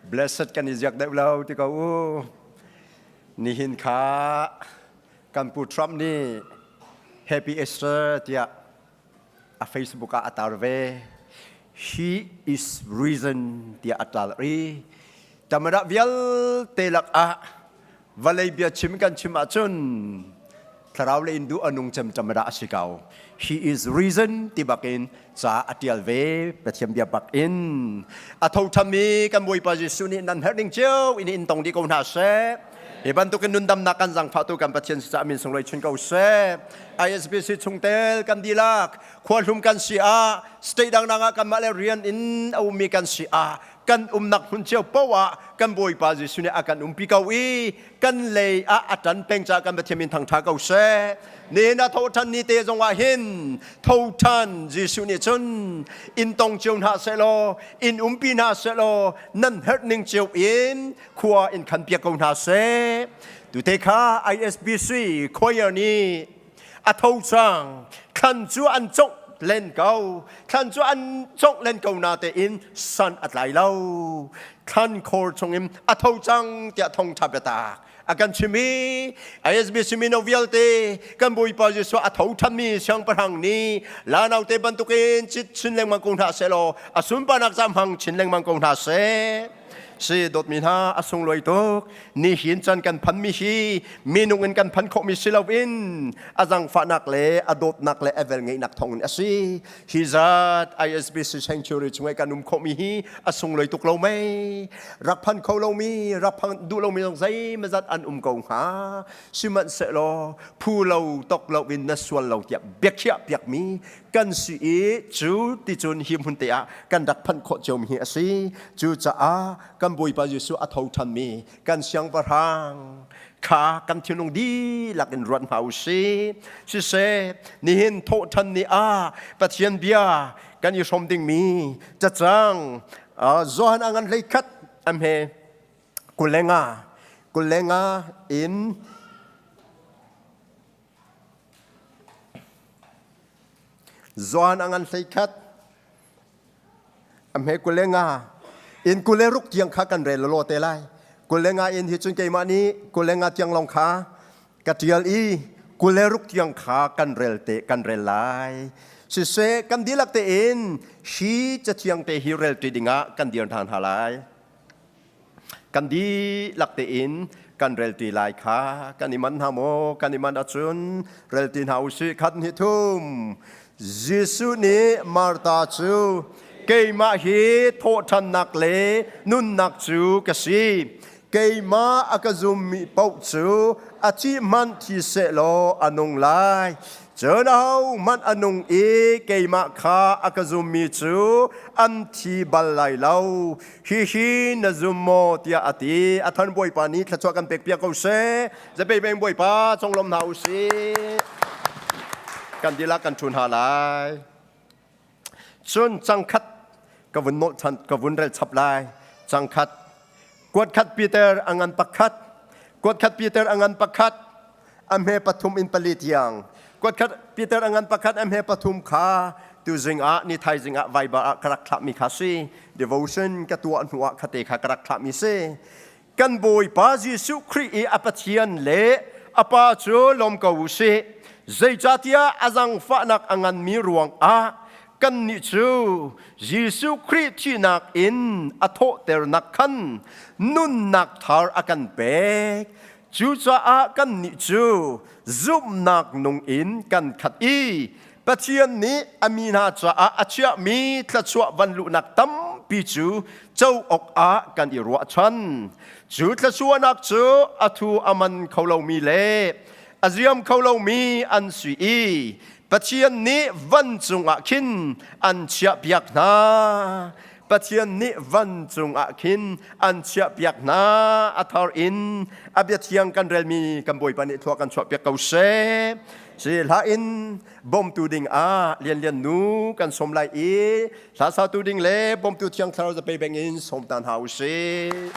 Blessed kan i ziak deuh lo ti ko u. Nihin kha kan pu Trump nih Happy Easter tiah a Facebook ah a tar ve. He is risen tiah a tar i tamara vialte lakah vawlei bia chim kan chim ahcun thlarau le in duh a nung cem tamara a si ko. He is risen ti bakin ca a tial ve Pathian bia bak in a tho thammi kan Bawipa Jesuh nih nan herh ning cio in in tong dih ko hna seh. Hi bantukin nundamnak kan zangfahtu kan Pathian si caah min sunglawi chin ko seh. ISBC chungtel kan dihlak khuahlum kan si ah state dangdang ah kanmah le rian in a ummi kan si ah kan umnak hmun cio paoh ah kan Bawipa Jesuh nih a kan umpi ko i kan lei ah a ṭan peng caah kan Pathian min thangṭha ko seh. Nihin a thawhṭhan ni te zong ah hin thoṭhan Jesuh nih cun in tong cio hna sehlaw in umpi hna sehlaw nan herh ning cio in khua in khan piak ko hna seh. Tute kha ISBC choir nih a tho cang thlan cu an congh len ko thlan cu an congh len ko na tein san a tlai lo thlan khor chungin a tho cang tiah thongtha biatak a kan chim i ISBC mino vialte kan Bawipa Jesuh a tho thanmi siangpahrang nih lanau te bantukin cit chin lengmang ko hna seh law a sunparnak ca hmang chin lengmang ko hna seh. Si dawtmi hna a sunglawi tuk nihin can kan phanmi hi minung in kan phan khawhmi si loin a zangfahnak le a dawtnak le a velngeihnak thawngin a si. Hi zat ISBC Sanctuary chung i kan um khawhmi hi a sunglawi tuk lo mei? Rak phan kho lomi, rak phan duh lomi zong zeimazat an um ko hnga. Sihmanhsehlaw phu lo tok lo in na sual lo tiah biakhiah piakmi kan si i cu ticun hi hmun te ah kan rak phanh khawh ciomi hi a si. Cucaah kan Bawipa Jesuh a tho ṭhanmi kan siangpahrang kha kan thinlung dihlak in ruat hna u sih. Siseh, nihin thawhṭhan ni ah Pathian bia kan i hrawm dingmi cacang Johan a ngan 11 a hme 25 in Johan a ngan 11 a hme 25 in 26 tiang kha kan rel law te lai. 25 in hi cun keimah nih 25 tiang lawng kha ka ṭial i 26 tiang kha kan rel te kan rel lai. Siseh, kan dihlak tein hi cathiang te hi rel ṭi dingah kan dir hna hna lai. Kan dihlak tein kan rel ṭi lai kha kan i manh hna maw? Kan i manh ahcun rel ṭi hna usih. Khat hnih thum. Jesuh nih Martha cu keimah hi thawhṭhannak le nunnak cu ka si. Keimah a ka zummi paoh cu a thih hmanh thi sehlaw a nung lai. Cun ahohmanh a nung i keimah kha a ka zummi cu an thi bal lai lo. Hihi na zum maw tiah a ti. A than Bawipa nih thluachuah kan pek piak ko seh. Zapei beng Bawipa conglawm hna u sih. Kan dihlak kan ṭhu hna lai. Cun cangkhat ka vun nolh ṭhan ka vun rel chap lai. Cangkhat kuat khat Peter a ngan pakhat kuat khat Peter a ngan pakhat a hme pathum in pali tiang kuat khat Peter a ngan pakhat a hme pathum kha tuzing ah ni thaizing ah Viber ah ka rak thlahmi kha si devotion ka tuah hnu ah khate kha ka rak thlahmi si kan Bawipa Jesuh Khrih i a Pathian le a Pa cu lawm ko u sih zeicahtiah a zangfahnak a nganmi ruangah kannih cu Jesuh Khrih thihnak in a thawhternak khan nunnak thar a kan pek Cucaah kannih cu zumhnak nung in kan khat i Pathian nih a mi hna caah a chiahmi thluachuah van luhnak tampi cu co awkah kan i ruahchan. Cu thluachuahnak cu a thu a man kho lomi le a ziam kho lomi an si i Pathian nih vancung ah khin an chiahpiak hna. Pathian nih vancung ah khin an chiahpiak hna. A thar in a bia thiang kan relmi kan Bawipa nih thlua kan chuahpiak ko seh. Si hla in bawmtu ding ah Lian Lian nu kan sawm lai i hla satu ding le bawmtu thiang thlarau zapei beng in sawm ta hna u sih.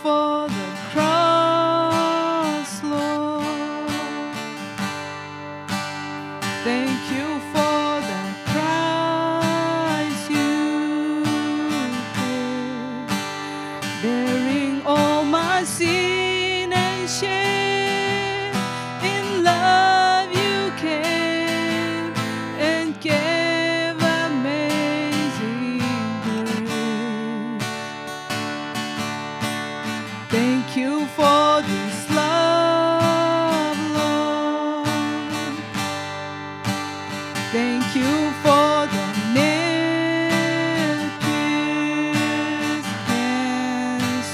for the cross, Lord. Thank you for the price you paid, bearing all my sin and shame. In love you came and gave amazing grace. Thank you for this love, Lord. Thank you for the nail-pierced hands.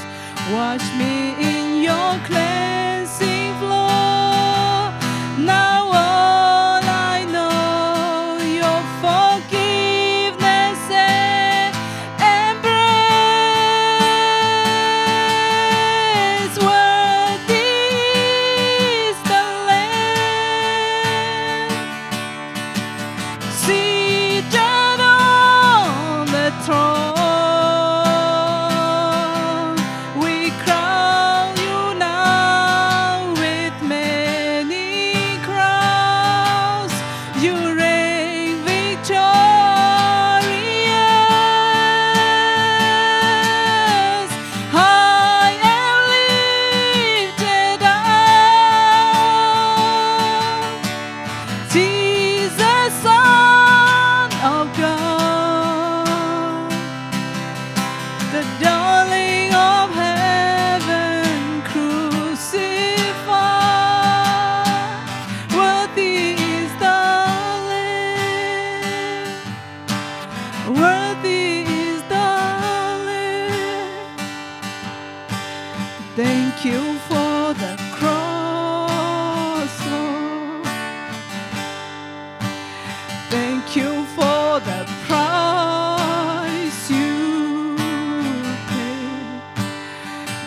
Wash me in your cleansing flow. Now all I know, your forgiveness and embrace. Worthy is the Lamb seated on the throne. We crown you now with many crowns. You reign victorious, high and lifted up. Jesus, Son of God, the darling of heaven crucified, worthy is the Lamb, worthy is the Lamb. Thank you for the cross, Lord. Thank you for the price you paid,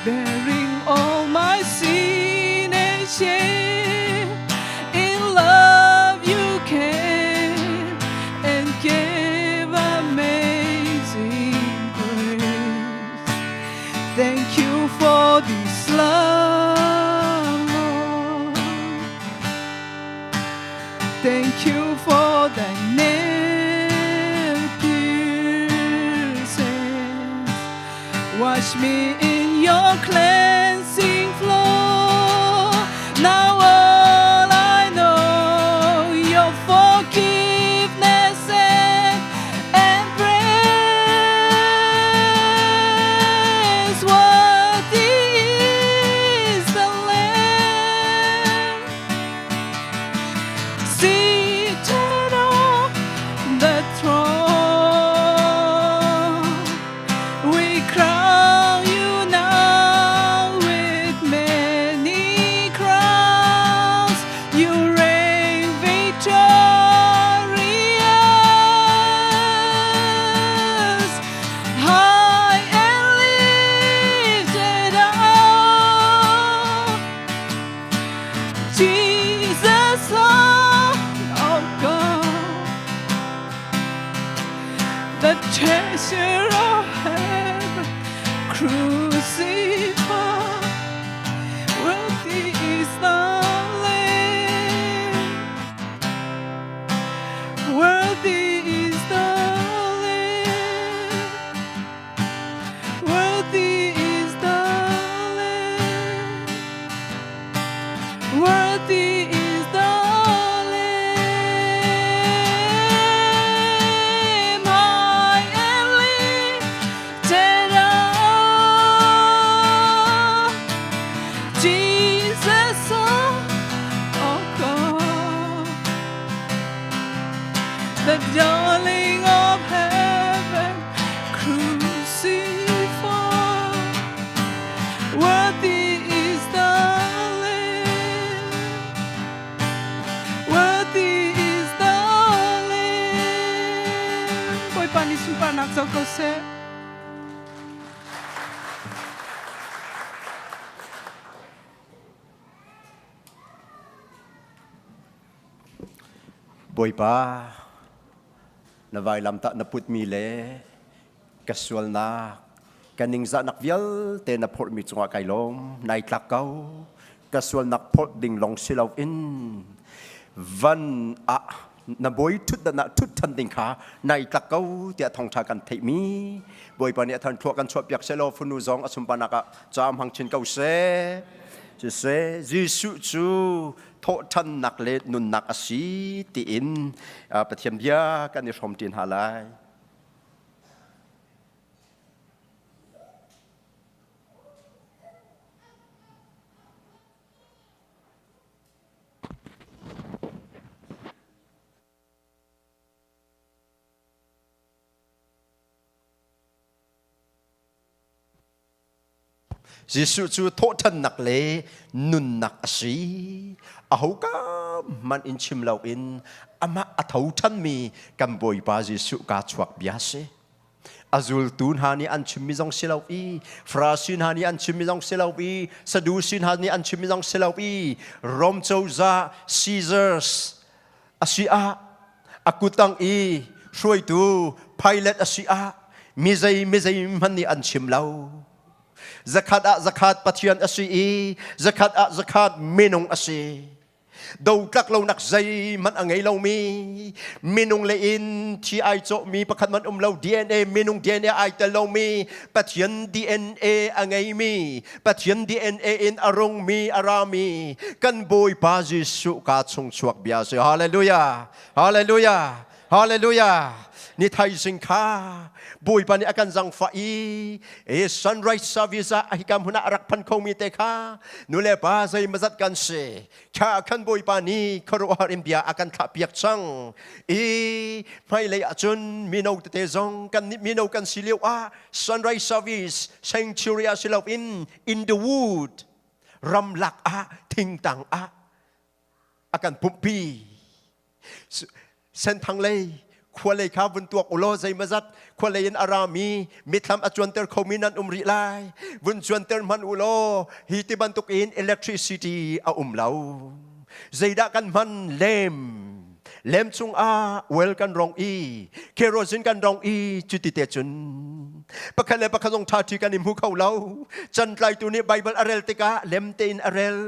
bearing all my sin and shame. In love you came and gave amazing grace. Thank you for this love, Lord. Thank you for the nail-pierced hands. Wash me in your cleansing flow. Now all I know, your forgiveness and embrace. Worthy is the Lamb seated on the throne. We crown you now with many crowns. You reign victorious, high and lifted up. Jesus, Son of God, the treasure of heaven, crucified, worthy is the Lamb, worthy is the Lamb, worthy is the Lamb. Worthy is the Lamb, high and lifted up. Jesus, Son of God, the darling of heaven, crucified. Worthy is the Lamb. Worthy is the Lamb. Bawipa nih sunparnak co ko seh. Bawipa, na vailamtah na putmi le ka sualnak. Ka ningzahnak vialte na phorhmi cungah kai lawm. Nai tlak ko. Ka sualnak phorh ding lawng si loin van ah na bawi ṭhutdan ah ṭhut ṭhan ding kha nai tlak ko tiah thawngṭha kan theihmi Bawipa nih a than thlua kan chuahpiak sehlaw funu zong a sunparnak ah caam hmang chin ko seh. Siseh Jesuh cu thawhṭhannak le nunnak a si tiin Pathian bia kan i hrawm ṭi hna lai. Jesuh cu thawhṭhannak le nunnak a si. Ahoka hmanh in chim loin amah a tho ṭhanmi kan Bawipa Jesuh kaa chuak bia a si. A zultu hna nih an chimmi zong si lo i Farasi hna nih an chimmi zong si lo i Sadusi hna nih an chimmi zong si lo i Rom cozah Caesars a si ah a kuttang i hruaitu Pilate a si ah mizei mizei hmanh nih an chim lo. Zakhat ah zakhat Pathian a si i zakhat ah zakhat minung a si. Dotlak lonak zeihmanh a ngei lomi minung le in thi ai cawhmi pakhat hmanh um lo DNA minung DNA ai tel lomi Pathian DNA a ngeimi Pathian DNA in a rungmi a rami kan Bawipa Jesuh ka chung chuak bia si. Hallelujah! Hallelujah! Hallelujah! Ni thaizing kha Bawipa nih a kan zangfah i e sunrise service ah hika hmun ah a rak phan khomi te kha nu le pa zeimazat kan si kha khan Bawipa nih khuaruahhar in bia a kan thlahpiak cang i hmailei ahcun mino tete zong kan nih mino kan si lio ah sunrise service sanctuary ah si loin in the wood ramlak ah thingtang ah a kan pumhpi senthang lei khua lei kha vun tuak ulaw zeimazat khua lei in a rami mithlam a cuanter khomi nan um rih lai vun cuanter hman ulaw hi ti bantuk in electricity a um lo zeidah kan hman lem lem chungah oil kan rong i kerosene kan rong i cuti te cun pakhat le pakhat zong ṭha ṭhi kan i hmu kho lo cantlaitu nih Bible a rel tikah lem tein a rel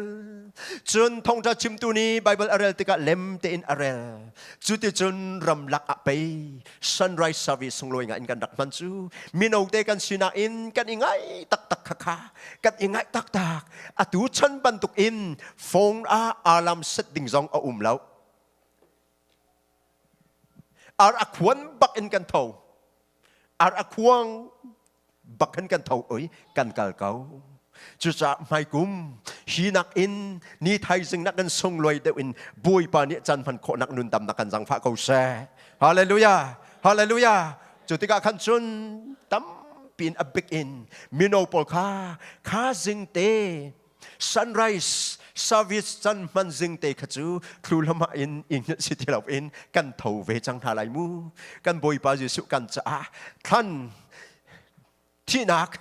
cun thawngṭha chimtu nih Bible a rel tikah lem tein a rel cuticun ramlak ah pei sunrise service sunglawi ngai in kan rak hman cu mino te kan sinak in kan i ngai taktak kha kha kan i ngaih taktak atu chan bantuk in phone ah alarm set ding zong a um lo Ar a khuan bak in kan tho. Ar a khuang bak in kan tho oi kan kal ko. Cucaah hmaikum hi nak in ni thaizing nak kan sunglawi deuh in Bawipa nih caan hman khawhnak nun tam nak kan zangfah ko seh. Hallelujah. Hallelujah. Cu tikah khan cun tampi in a bik in mino pawl kha kha zing te sunrise service can hman zing te kha cu thlu lama in in si ti lo in kan tho ve cang hna lai mu kan bawipa Jesuh kan caah thlan thihnak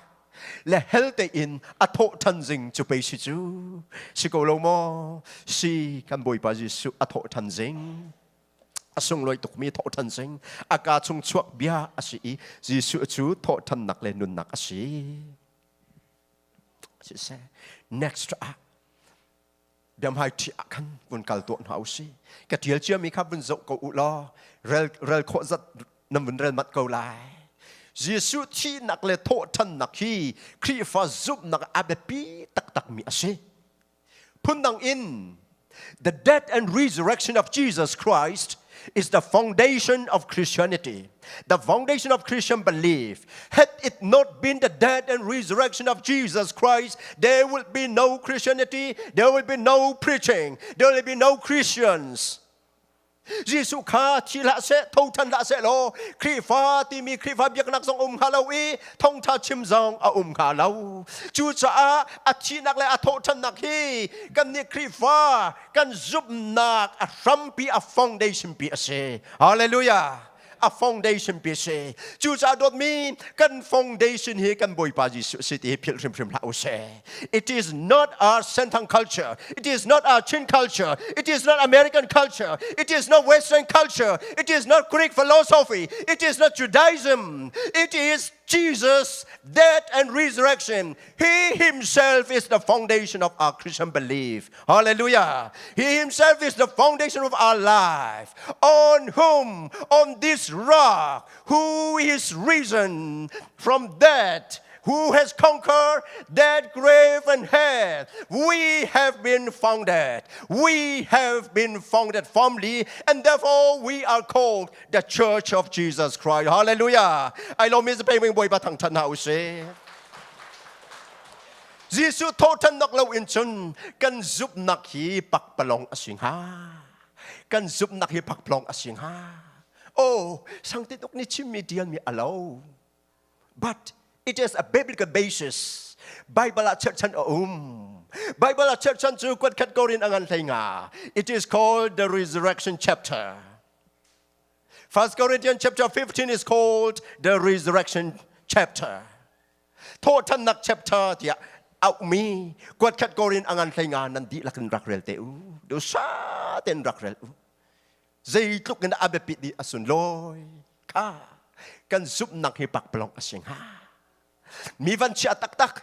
le hell te in a thawh than zing cu pei si cu si ko lo maw si kan bawipa Jesuh a thawh than zing a sunglawi tukmi thawhṭhan zing a ka chung chuak bia a si i Jesuh cu thawhṭhannak le nunnak a si siseh next ah biamhai ṭhi ah khan vun kal tuah hna usih ka ṭial ciami kha vun zoh ko u law rel rel khawh zat nan vun rel mat ko lai Jesuh thihnak le thawhṭhannak hi Khrihfa zumhnak a biapi taktakmi a si phundang in the death and resurrection of Jesus Christ is the foundation of Christianity, the foundation of Christian belief. Had it not been the death and resurrection of Jesus Christ, there would be no Christianity, there will be no preaching, there will be no Christians. Jesuh kha thi hlah seh, tho ṭhan hlah seh law Khrihfa timi Khrihfa biaknak zong um hnga lo i thawngṭha chim zong a um hnga lo. Cucaah a thihnak le a thawhṭhannak hi kannih Khrihfa kan zumhnak a hrampi a foundation pi a si. Hallelujah! A foundation pi si. Cucaah dawtmi kan foundation hi kan Bawipa Jesuh si ti hi philh hrimhrim hlah usih. It is not our Senthang culture. It is not our Chin culture. It is not American culture. It is not Western culture. It is not Greek philosophy. It is not Judaism. It is Jesus' death and resurrection. He himself is the foundation of our Christian belief. Hallelujah. He himself is the foundation of our life. On whom, on this rock, who is risen from death, who has conquered death, grave, and hell. We have been founded. We have been founded firmly, and therefore we are called the Church of Jesus Christ. Hallelujah. I love me pei boi ba thang than hau se. Jesuh thawhthan nak lo in cun kan zumhnak hi pakpalong a si hnga. Kan zumhnak hi pakpalong a si hnga. Oh, sangtit uk ni chimmi tialmi a lo. But it is a biblical basis. Bible ah cherhchan a um. Bible ah cherhchan cu kuat khat korin a ngan hlei nga. It is called the resurrection chapter. 1 Corinthians chapter 15 is called the resurrection chapter. Thawhthannak chapter tiah auhmi kuat khat korin a ngan hlei nga nan dihlak in rak rel te u. Dusa ten rak rel u. Zeitluk in a biapit i a sunlawi kha kan zumhnak hi pakpalawng a si hnga. Mi van chia taktak,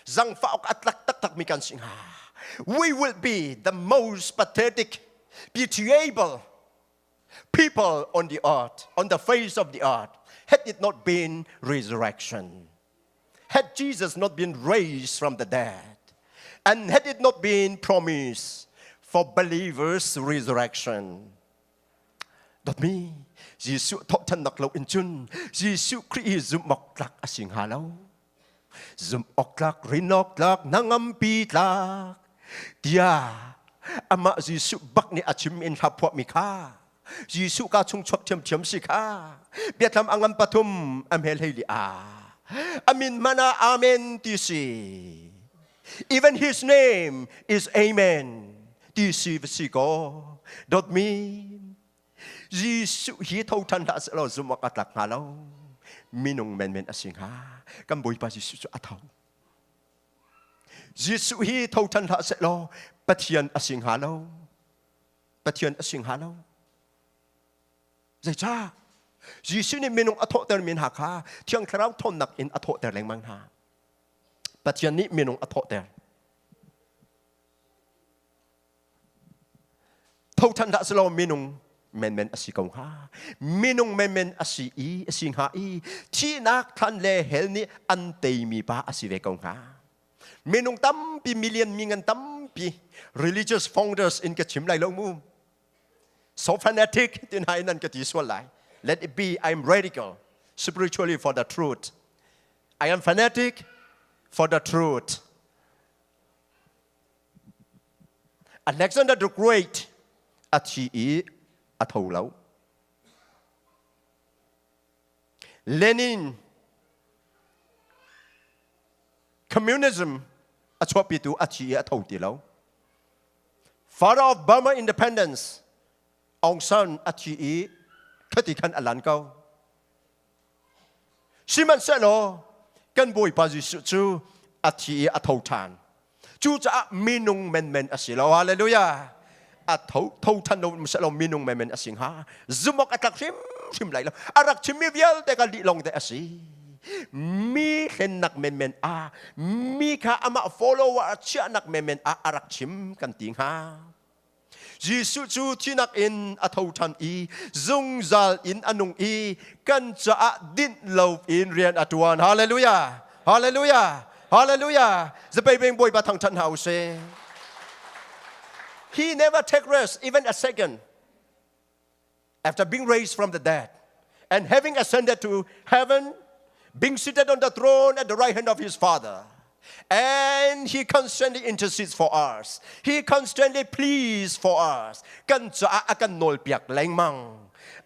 zangfah awk a tlak taktak mi kan si hnga. We will be the most pathetic, pitiable people on the earth, on the face of the earth, had it not been resurrection. Had Jesus not been raised from the dead, and had it not been promised for believers' resurrection. Dawtmi, Jesuh thawhthannak lo in cun Jesuh Khrih hi zumh awk tlak a si hnga lo. Zumh awk tlak, rin awk tlak, hnangampi tlak tiah amah Jesuh bak nih a chim in hla phuahmi kha Jesuh ka chung chuak ṭhiamṭhiam si kha biathlam a ngan pathum a hmel hei li a amin mana amen ti si even his name is amen ti si va si ko dawtmi Jesuh hi tho ṭhan hlah sehlaw zumh awk a tlak hnga lo minung menmen a si hnga kan Bawipa Jesuh cu a tho Jesuh hi tho ṭhan hlah sehlaw Pathian a si hnga lo Pathian a si hnga lo. Zeicah? Jesuh nih minung a thawhtermi hna kha Thiang Thlarau thawnnak in a thawhter lengmang hna. Pathian nih minung a thawhter. Tho ṭhan dah selaw minung menmen a si ko hnga. Minung menmen a si i a si hnga i thihnak thlan le hell nih an teimi pa a si ve ko hnga. Minung tampi million mi ngan tampi religious founders in ka chim lai lo mu. So fanatic tin hai nan ka ti sual lai. Let it be I'm radical spiritually for the truth. I am fanatic for the truth. Alexander the Great a thi i a tho lo. Lenin communism a chuahpitu a thi i a tho ti lo. Father of Burma independence Aung San a thi i khati khan a lan ko. Sihmanhsehlaw kan Bawipa Jesuh cu a thi i a tho ṭhan. Cucaah minung menmen a si lo. Hallelujah. A tho tho ṭhan lo sehlaw minung menmen a si hnga. Zumh awk a tlak hrimhrim lai lo. A rak chimmi vialte kha lih lawng te a si. Mi hlennak menmen ah mi kha amah follower a chiahnak menmen ah a rak chim kan ti hnga. Jesuh cu thinak in a tho ṭhan i zungzal in a nung i kan caah dinh lo in rian a ṭuan. Hallelujah! Hallelujah! Hallelujah! Zapeibeng Bawipa thangṭhat hna u sih. He never take rest even a second after being raised from the dead and having ascended to heaven, being seated on the throne at the right hand of his Father. And he constantly intercedes for us. He constantly pleads for us. Kan caah a kan nawlpiak lengmang.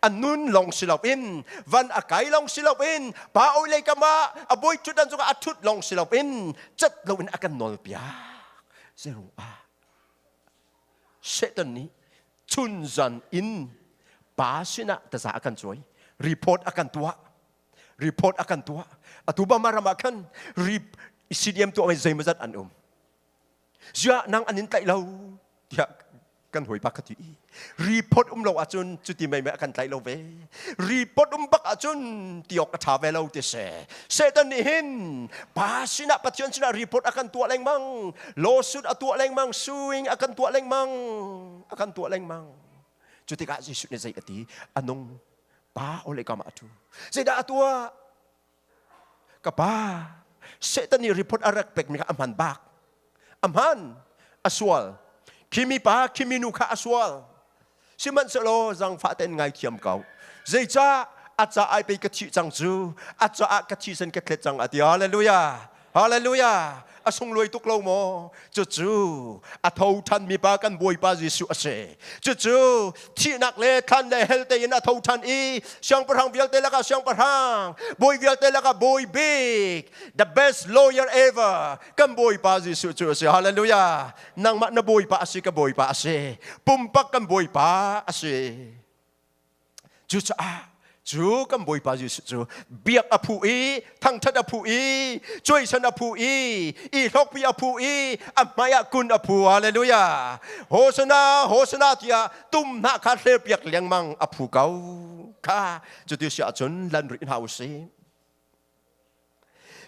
A nun long si loin, van a kai long si loin, pa oi lei kam ah a bawi ṭhutdan cungah a ṭhut long si loin, cat loin a kan nawlpiak. Zeirung ah Satan nih chunzan in pa sinah taza a kan cuai. Report a kan tuah. Report a kan tuah. Atu Burma ram ah khan CDM tuah zeimawzat an um. Ziah nang an in tlaih lo tiah kan hawipa ka ti. Report um lo ahcun cuti mei mei a kan tlaih lo ve. Report um bak ahcun ti awk a ṭha ve lo ti si. Satan nih hin pa sinah Pathian sinah report a kan tuah lengmang, lawsuit a tuah lengmang, suing a kan tuah lengmang, a kan tuah lengmang. Cu tikah Jesuh nih zei a ti? A nung pa ole kam ah a ṭhu. Zeidah a tuah? Ka pa, Satan nih report a rak pekmi kha a hman bak. A hman, a sual. Khimi pa, khimi nu kha a sual. Sihmanhsehlaw zangfah tein ngaithiam ko. Zeicah a ca ai pei ka thih cang cu, a caah ka thisen ka thlet cang a ti. Hallelujah. Hallelujah! A sunglawi tuk lo maw? Cucu a tho ṭhanmi pa kan Bawipa Jesuh a si. Cucu thihnak le thlan le hell tein a tho ṭhan i siangpahrang vialte lakah siangpahrang, bawi vialte lakah bawi bik, the best lawyer ever, kan Bawipa Jesuh cu a si. Hallelujah! Nangmah na Bawipa a si, ka Bawipa a si. Pumpak kan Bawipa a si. Cucaah cu kan Bawipa Jesuh cu biak a phu i thangṭhat a phu i cuaisan a phu i i hlawkpi a phu i a hmai ah kun a phu. Hallelujah! Hosana, Hosana tiah tum hna kha hlerpiak lengmang a phu ko kha. Cuti si ahcun lan rih hna u sih.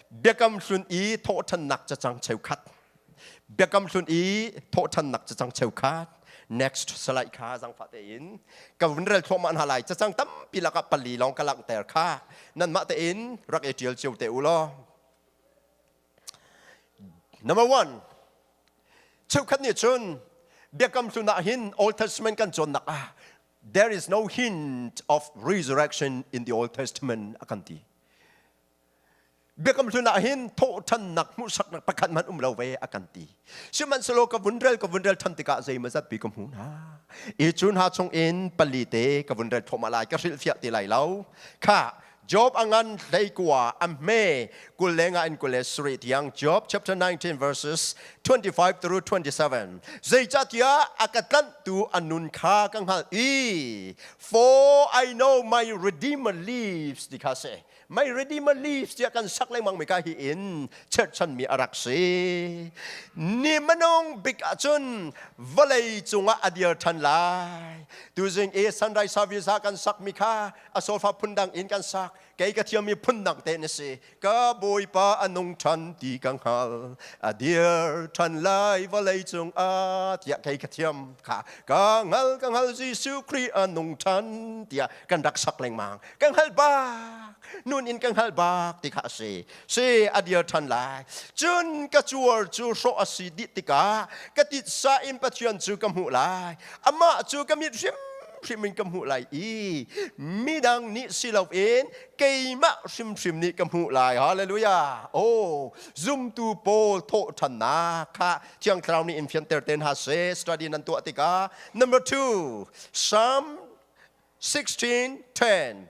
Biakam hlun i thawhṭhannak cacang cheukhat. Biakam hlun i thawhṭhannak cacang cheukhat. Next slide kha zangfah tein ka vun rel thluahmah hna lai. Cacang tampi lakah pali lawng ka langhter kha. Nanmah tein rak i ṭial cio te u law. Number one, cheukhat nih cun Biakam hlun ah hin Old Testament kan cawnnak ah there is no hint of resurrection in the Old Testament a kan ti. Biakam hlun ah hin thawhṭhannak hmuhsaknak pakhat hmanh um lo ve a kan ti. Sihmanhsehlaw ka vun rel ka vun rel ṭhan tikah zeimawzat pi ka hmu hna. I cu hna chung in pali te ka vun rel thluahmah lai, ka hrilhfiah ti lai lo. Kha Job a ngan 19 a hme 25 in 27 tiang, Job chapter 19 verses 25 through 27. Zeicahtiah a ka tlanhtu a nun kha ka hngalh i, for I know my Redeemer lives ti kha si. My Redeemer lives tiah kan sak lengmang mi ka hi in cherhchanmi a rak si. Ni manung bik ahcun vawlei cungah a dir ṭhan lai. Tuzing i sunrise service ah kan sakmi kha a solfa phundang in kan sak. Kei ka thiammi phundang te na si. Ka Bawipa a nung ṭhan ti ka hngal. A dir ṭhan lai vawlei cungah tiah kei ka thiam kha. Ka hngal, ka hngal Jesuh Khrih a nung ṭhan tiah kan rak sak lengmang. Ka hngal bak, nun in ka hngal bak ti kha a si. Si a dir ṭhan lai. Cun ka cuar cu hrawh a si dih tikah ka titsa in Pathian cu ka hmuh lai. Amah cu ka mit hrimhrim in ka hmuh lai i midang nih si loin keimah hrimhrim nih ka hmuh lai. Hallelujah. Oh, zumtu pawl thawhṭhannak kha Thiang Thlarau nih in fianter te hna seh. Study nan tuah tikah. Number two, Psalm 16:10.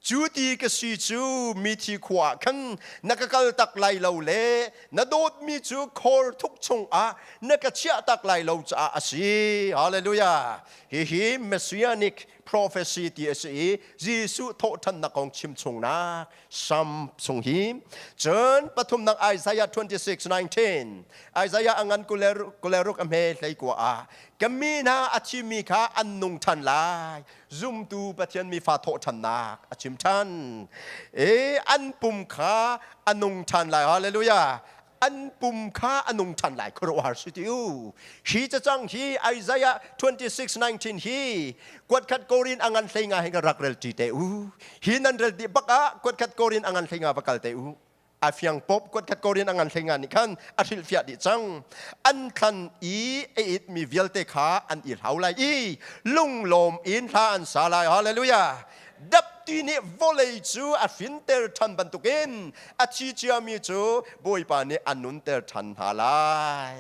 Cu ti ka si cu mithi khua ah khan na ka kal tak lai lo le na dawtmi cu khor thuk chungah na ka chiah tak lai lo caah a si. Hallelujah. Hihi Messianic prophecy ti a si i Jesuh thawhṭhannak kong chimchungnak Psalm chung hi. Cun pathumnak, Isaiah 26:19. Isaiah a ngan 26 a hme 19 ah ka mi hna a thimi kha an nung ṭhan lai. Zumtu Pathian mi fa thawhṭhannak a chim ṭhan. E an pum kha a nung ṭhan lai. Hallelujah. An pum kha a nung ṭhan lai. Khuaruahhar si ti u. Hi cacang hi, Isaiah 26:19 hi, kuatkhat Korin a ngan 15 hi ka rak rel ṭi te u. Hi nan rel dih bak ah kuatkhat Korin a ngan 15 va kal te u. A fiang pop. Kuatkhat Korin a ngan 15 nih khan a hrilhfiah dih cang. An thlan i a it mi vialte kha an i hlau lai i lunglawm in hla an sa lai. Hallelujah. Dapti nih vawlei cu a hrinter ṭhan bantukin a thi ciami cu Bawipa nih a nunter ṭhan hna lai.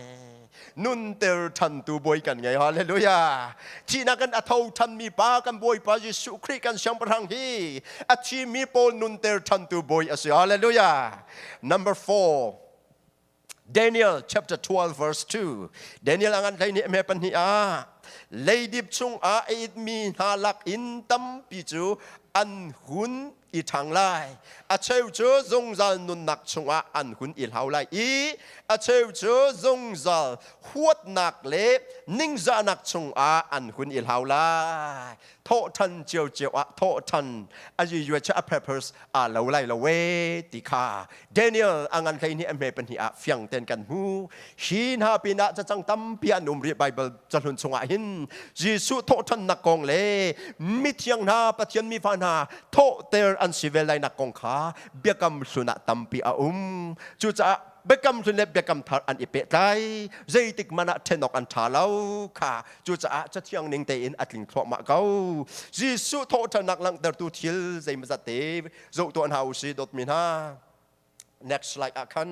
Nunter ṭhantu Bawi kan ngei. Hallelujah. Thihnak in a tho ṭhanmi pa kan Bawipa Jesuh Khrih kan Siangpahrang hi a thimi pawl nunter ṭhantu Bawi a si. Hallelujah. Number 4, Daniel chapter 12 verse 2. Daniel a ngan 12 hme 2 ah. Leidip chungah a itmi hna lakin tampi cu an hun i ṭhang lai. A cheu cu zungzal nunnak chungah an hun i hlau lai i a cheu cu zungzal huatnak le ningzahnak chungah an hun i hlau lai. Thawhṭhan ciocio ah thawhṭhan a yuyue a purpose aa lo lai lo we ti kha Daniel a ngan hlei nih a hme pahnih ah fiang ten kan hmu. Hi hna pinah cacang tampi an um rih Bible cahlun chungah hin Jesuh thawhṭhannak kong le mithiang hna Pathian mifa hna thawhter an si ve lainak kong kha biakam hlun ah tampi a um. Cucaah biakam hlun le biakam thar an i pehtlai zeitik hmanh ah ṭhen awk an ṭha lo kha cucaah cathiang ning tein a tling thluahmah ko. Jesuh thawhṭhannak langhtertu thil zeimawzat te zoh tuah hna u sih dawtmi hna. Next slide ah khan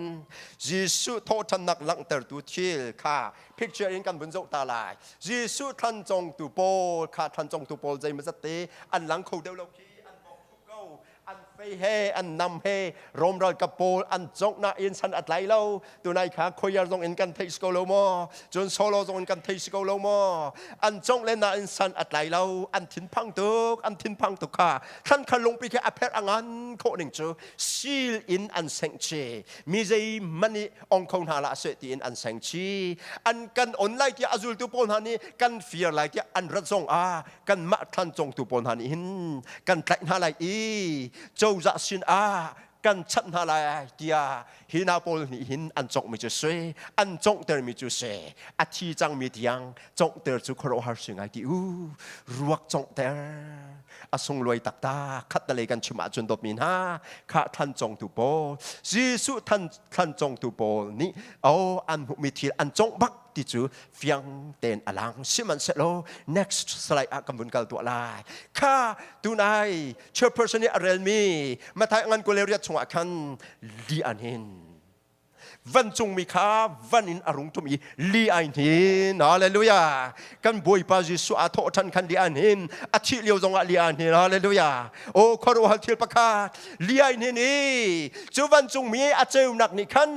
Jesuh thawhṭhannak langhtertu thil kha picture in kan vun zoh ta lai. Jesuh thlan congtu pawl kha thlan congtu pawl zeimawzat te an lang kho deuh lo khi an bawk thup ko an fei he an nam he Rom ralkap pawl an congh nain san a tlai lo tunai kha khoiar zong in kan theih si ko lo maw cun solo zong in kan thei si ko lo maw an congh le nain san a tlai lo an thinphang tuk an thinphang tuk kha thlan kha lungpi khi a pherh a ngan khawh ning cu sil in an sengh chi mi zei man i ong kho hna la seh tiin an seng chi an kan on lai tiah a zultu pawl hna nih kan fir lai tiah an rat zong ah kan mah thlan congtu pawl hna nih hin kan tlaih hna lai i cozah sin ah kan chanh hna lai tiah hi hna pawl nih hin an conghmi cu si an conghtermi cu si a thi cangmi tiang conghter cu khuaruahhar si ngai ti u ruak conghter a sungluai taktak khat lei kan chim ahcun dawtmi hna kha thlan congtu pawl Jesuh thlan thlan congtu pawl nih oh an hmuhmi thil an congh bak ti cu fiang tein a lang sihmanhsehlaw next slide ah kan vun kal tuah lai kha tunai chairperson nih a relmi Matthai ngan kule riat chungah khan li an hin vancungmi kha van in a rung tum i li ai hnin hallelujah kan bawipa Jesuh aa thawh ṭhan khan li an hin a thih lio zongah li an hin hallelujah o khuaruahhar thil pakhat li ai hnin i cu vancungmi a ceunak nih khan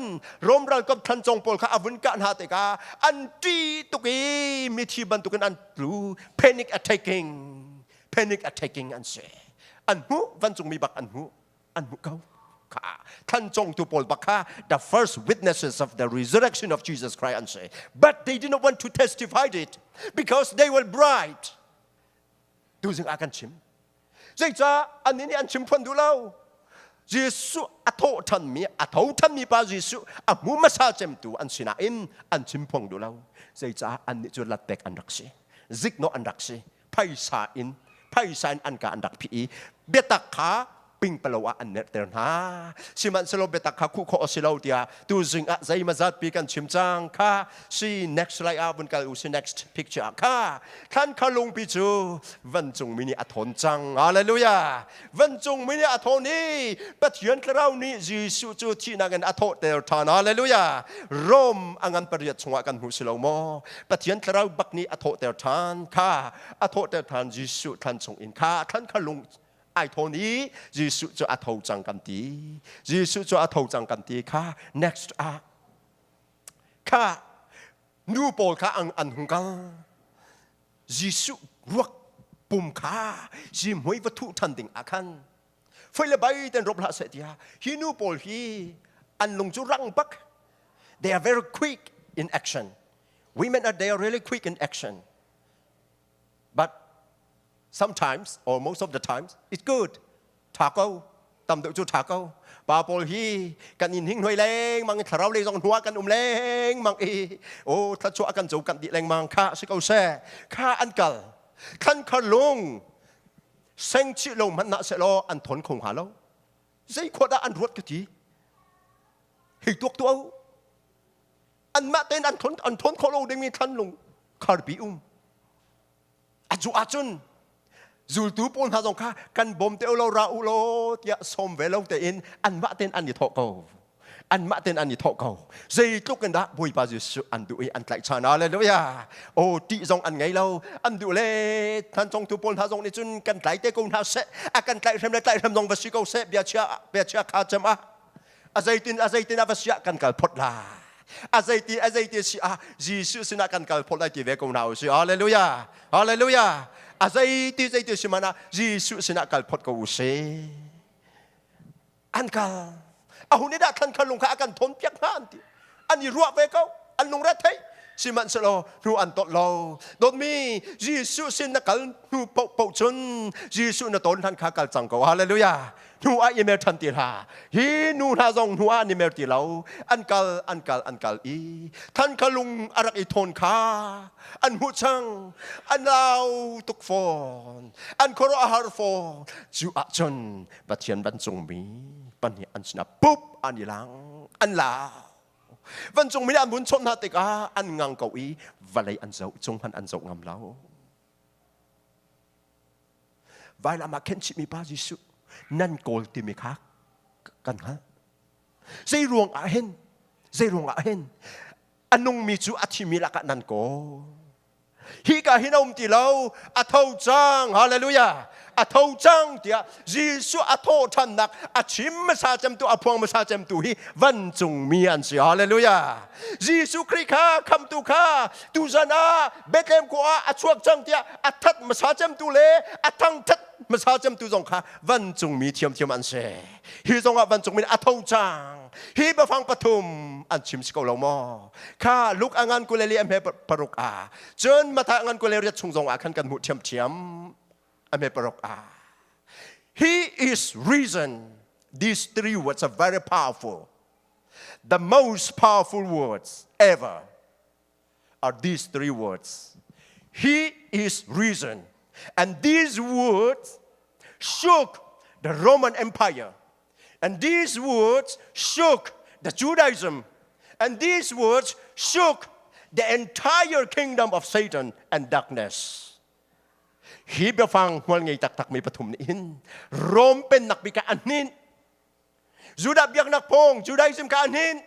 Rom ralkap thlancong pawl kha a vun kah hna tikah an ṭih tuk i mithi bantukin an tlu panic attacking panic attacking an si an hmuh vancungmi bak an hmuh an hmuh ko kha thlancongtu pawl bak kha the first witnesses of the resurrection of Jesus Christ an si but they did not want to testify it because they were bribed tuzing ah kan chim zeicah annih nih an chim phuan duh lo Jesuh a thawh ṭhanmi a tho ṭhanmi pa Jesuh a hmu hmasa cemtu an si nain an chim phuang duh lo zeicah annih cu latpek an rak si ziknawh an rak si phaisa in phaisa in an ka an rak phih i biatak kha pingpalo ah an merhter hna sihmanhsehlaw biatak kha khuh khawh a si lo tiah tuzing ah zeimazat pi kan chim cang kha si next slide ah vun kal u si next picture ah kha thlan kha lungpi cu vancung mi nih a thawn cang hallelujah vancung mi nih a thawn i Pathian thlarau nih Jesuh cu thihnak in a thawhter ṭhan hallelujah Rom a ngan pariat chungah kan hmu si lo maw Pathian thlarau bak nih a thawhter ṭhan kha a thawhter ṭhan Jesuh thlan chung in kha thlan kha lung ai thawn i Jesuh cu a tho cang kan ti Jesuh cu a tho cang kan ti kha next ah kha nu pawl kha an, an hung kal Jesuh ruak pum kha zimhmui va thuh ṭhan ding ah khan foi le bai ten rop hlah seh tiah hi nu pawl hi an lung cu rang bak they are very quick in action women are they are really quick in action But sometimes or most of the times it's good. Tha ko. Tam deuh cu tha ko. Pa pawl hi kan in hing hnuai lengmang i thlarau lei zong hnuah kan um lengmang i o thluachuah kan co kan dih lengmang kha si ko seh. Kha an kal. Thlan khar lung seng chih lo hmanh nah seh law an thon kho hnga lo. Zei khua dah an ruat ka ti. Hei tuak tuah u. Anmah tein an thon an thon khawh lo dingmi thlan lung kharpi um a cu ahcun zultu pawl hna zong kha kan bawm te lo ra u law tiah sawm ve lo tein anmah tein an i thawh ko anmah tein an i thawh ko zeitluk in dah Bawipa Jesuh an duh i an tlaihchan hallelujah o ṭih zong an ngei lo an duh le than congtu pawl hna zong nih cun kan tlai te ko hna seh a kan tlaihhrem le tlaihhrem zong va si ko seh bia chia bia chia kha cem ah a zeitin a zeitin a va siah kan kal phot la. A zeiti a zeiti si ah Jesuh sinah kan kal phot lai ti ve ko hna u si. Hallelujah. Hallelujah. A zeiti zeiti si mana Jesuh sinah kal phot ko u si. An kal. A hun i dah thlan kha lung kha a kan thawn piak hna an ti. An i ruah ve ko. An lungre thei. Sihmanhsehlaw hnu an tolh lo. Dawtmi Jesuh sin na kal hnu paohpaoh cun Jesuh na tawn hlan kha kal cang ko. Hallelujah. Hnu ah i mer ṭhan ti hlah. Hi nu hna zong hnu ah an i mer ti lo. An kal, an kal, an kal i than kha lung a rak i thawn kha an hmuh cang. An lau tuk fawn. An khuaruah a har fawn. Cu ahcun Pathian vancungmi pahnih an sinah pup an i lang. An lau. Vancungmi nih an vun chawnh hna tikah an ngang ko i vawlei an zoh, cung hmanh an zoh ngam lo. Vailam ah khenhchihmi pa Jesuh nan kawl timi kha kan hngalh. Zei ruang ah hin, zei ruang ah hin a nungmi cu a thimi lakah nan kawl. Hi ka hin a um ti lo, a tho cang, hallelujah. A tho cang tiah Jesuh a thawh ṭhannak a chim hmasa cemtu, a phuang hmasa cemtu hi vancungmi an si. Hallelujah. Jesuh Khrih kha khamtu kha tuzan ah Bethlehem khua ah a chuak cang tiah a that hmasa cemtu le a thangthat hmasa cemtu zong kha vancungmi thiamthiam an si. Hi zong ah vancungmi a tho cang. Hi biafang pathum an chim si ko lo maw? Kha Luke a ngan 24 a hme paruk ah cun Matthai a ngan 28 chung zong ah khan kan hmuh thiamthiam a hme paruk ah. He is risen. These three words are very powerful. The most powerful words ever are these three words. He is risen. And these words shook the Roman Empire. And these words shook the Judaism. And these words shook the entire kingdom of Satan and darkness. Hi biafang hmual ngei taktak mi pathum nih hin Rom pennak bik ah an hnin. Judah biaknak phung Judaism kha an hnin.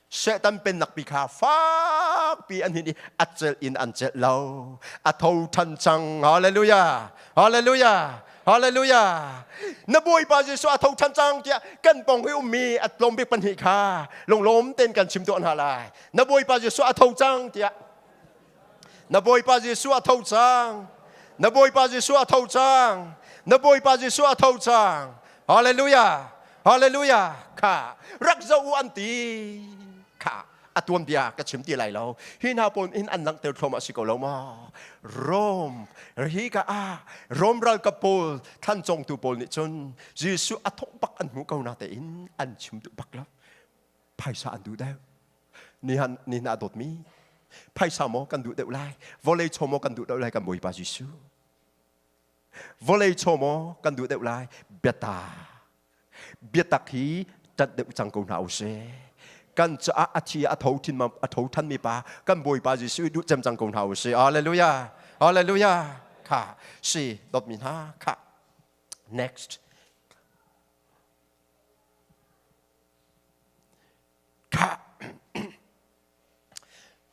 Satan pennak pi kha fakpi an hin i a celh in an celh lo. A tho than cang. Hallelujah. Hallelujah. Hallelujah. Na Bawipa Jesuh a tho than cang tiah kan pong hi ummi a tlawm bik pahnih kha lunglawm tein kan chim tuah hna lai. Na Bawipa Jesuh a tho cang tiah Na Bawipa Jesuh a tho cang. Na Bawipa Jesuh a tho cang. Na Bawipa Jesuh a tho cang. Hallelujah. Hallelujah. Kha rak zoh u an ti. Kha a tuan bia ka chim ti lai lo. Hi hna pawl in an langhter thluahmah si ko lo maw? Rom hi ka ah Rom ralkap pawl thlan congtu pawl nih cun Jesuh a thawh bak an hmu ko na tein an chim duh bak lo. Phaisa an duh deuh. Nihan ni na dawtmi phaisa maw kan duh deuh lai vawlei chaw maw kan duh deuh lai kan Bawipa Jesuh vawlei chaw maw kan duh deuh lai biatak biatak hi ṭat deuh cang ko hna usih kan caah a thi a tho thin a tho than mi pa kan Bawipa Jesuh duh cem cang ko hna usih hallelujah hallelujah kha si dawtmi hna kha next Kha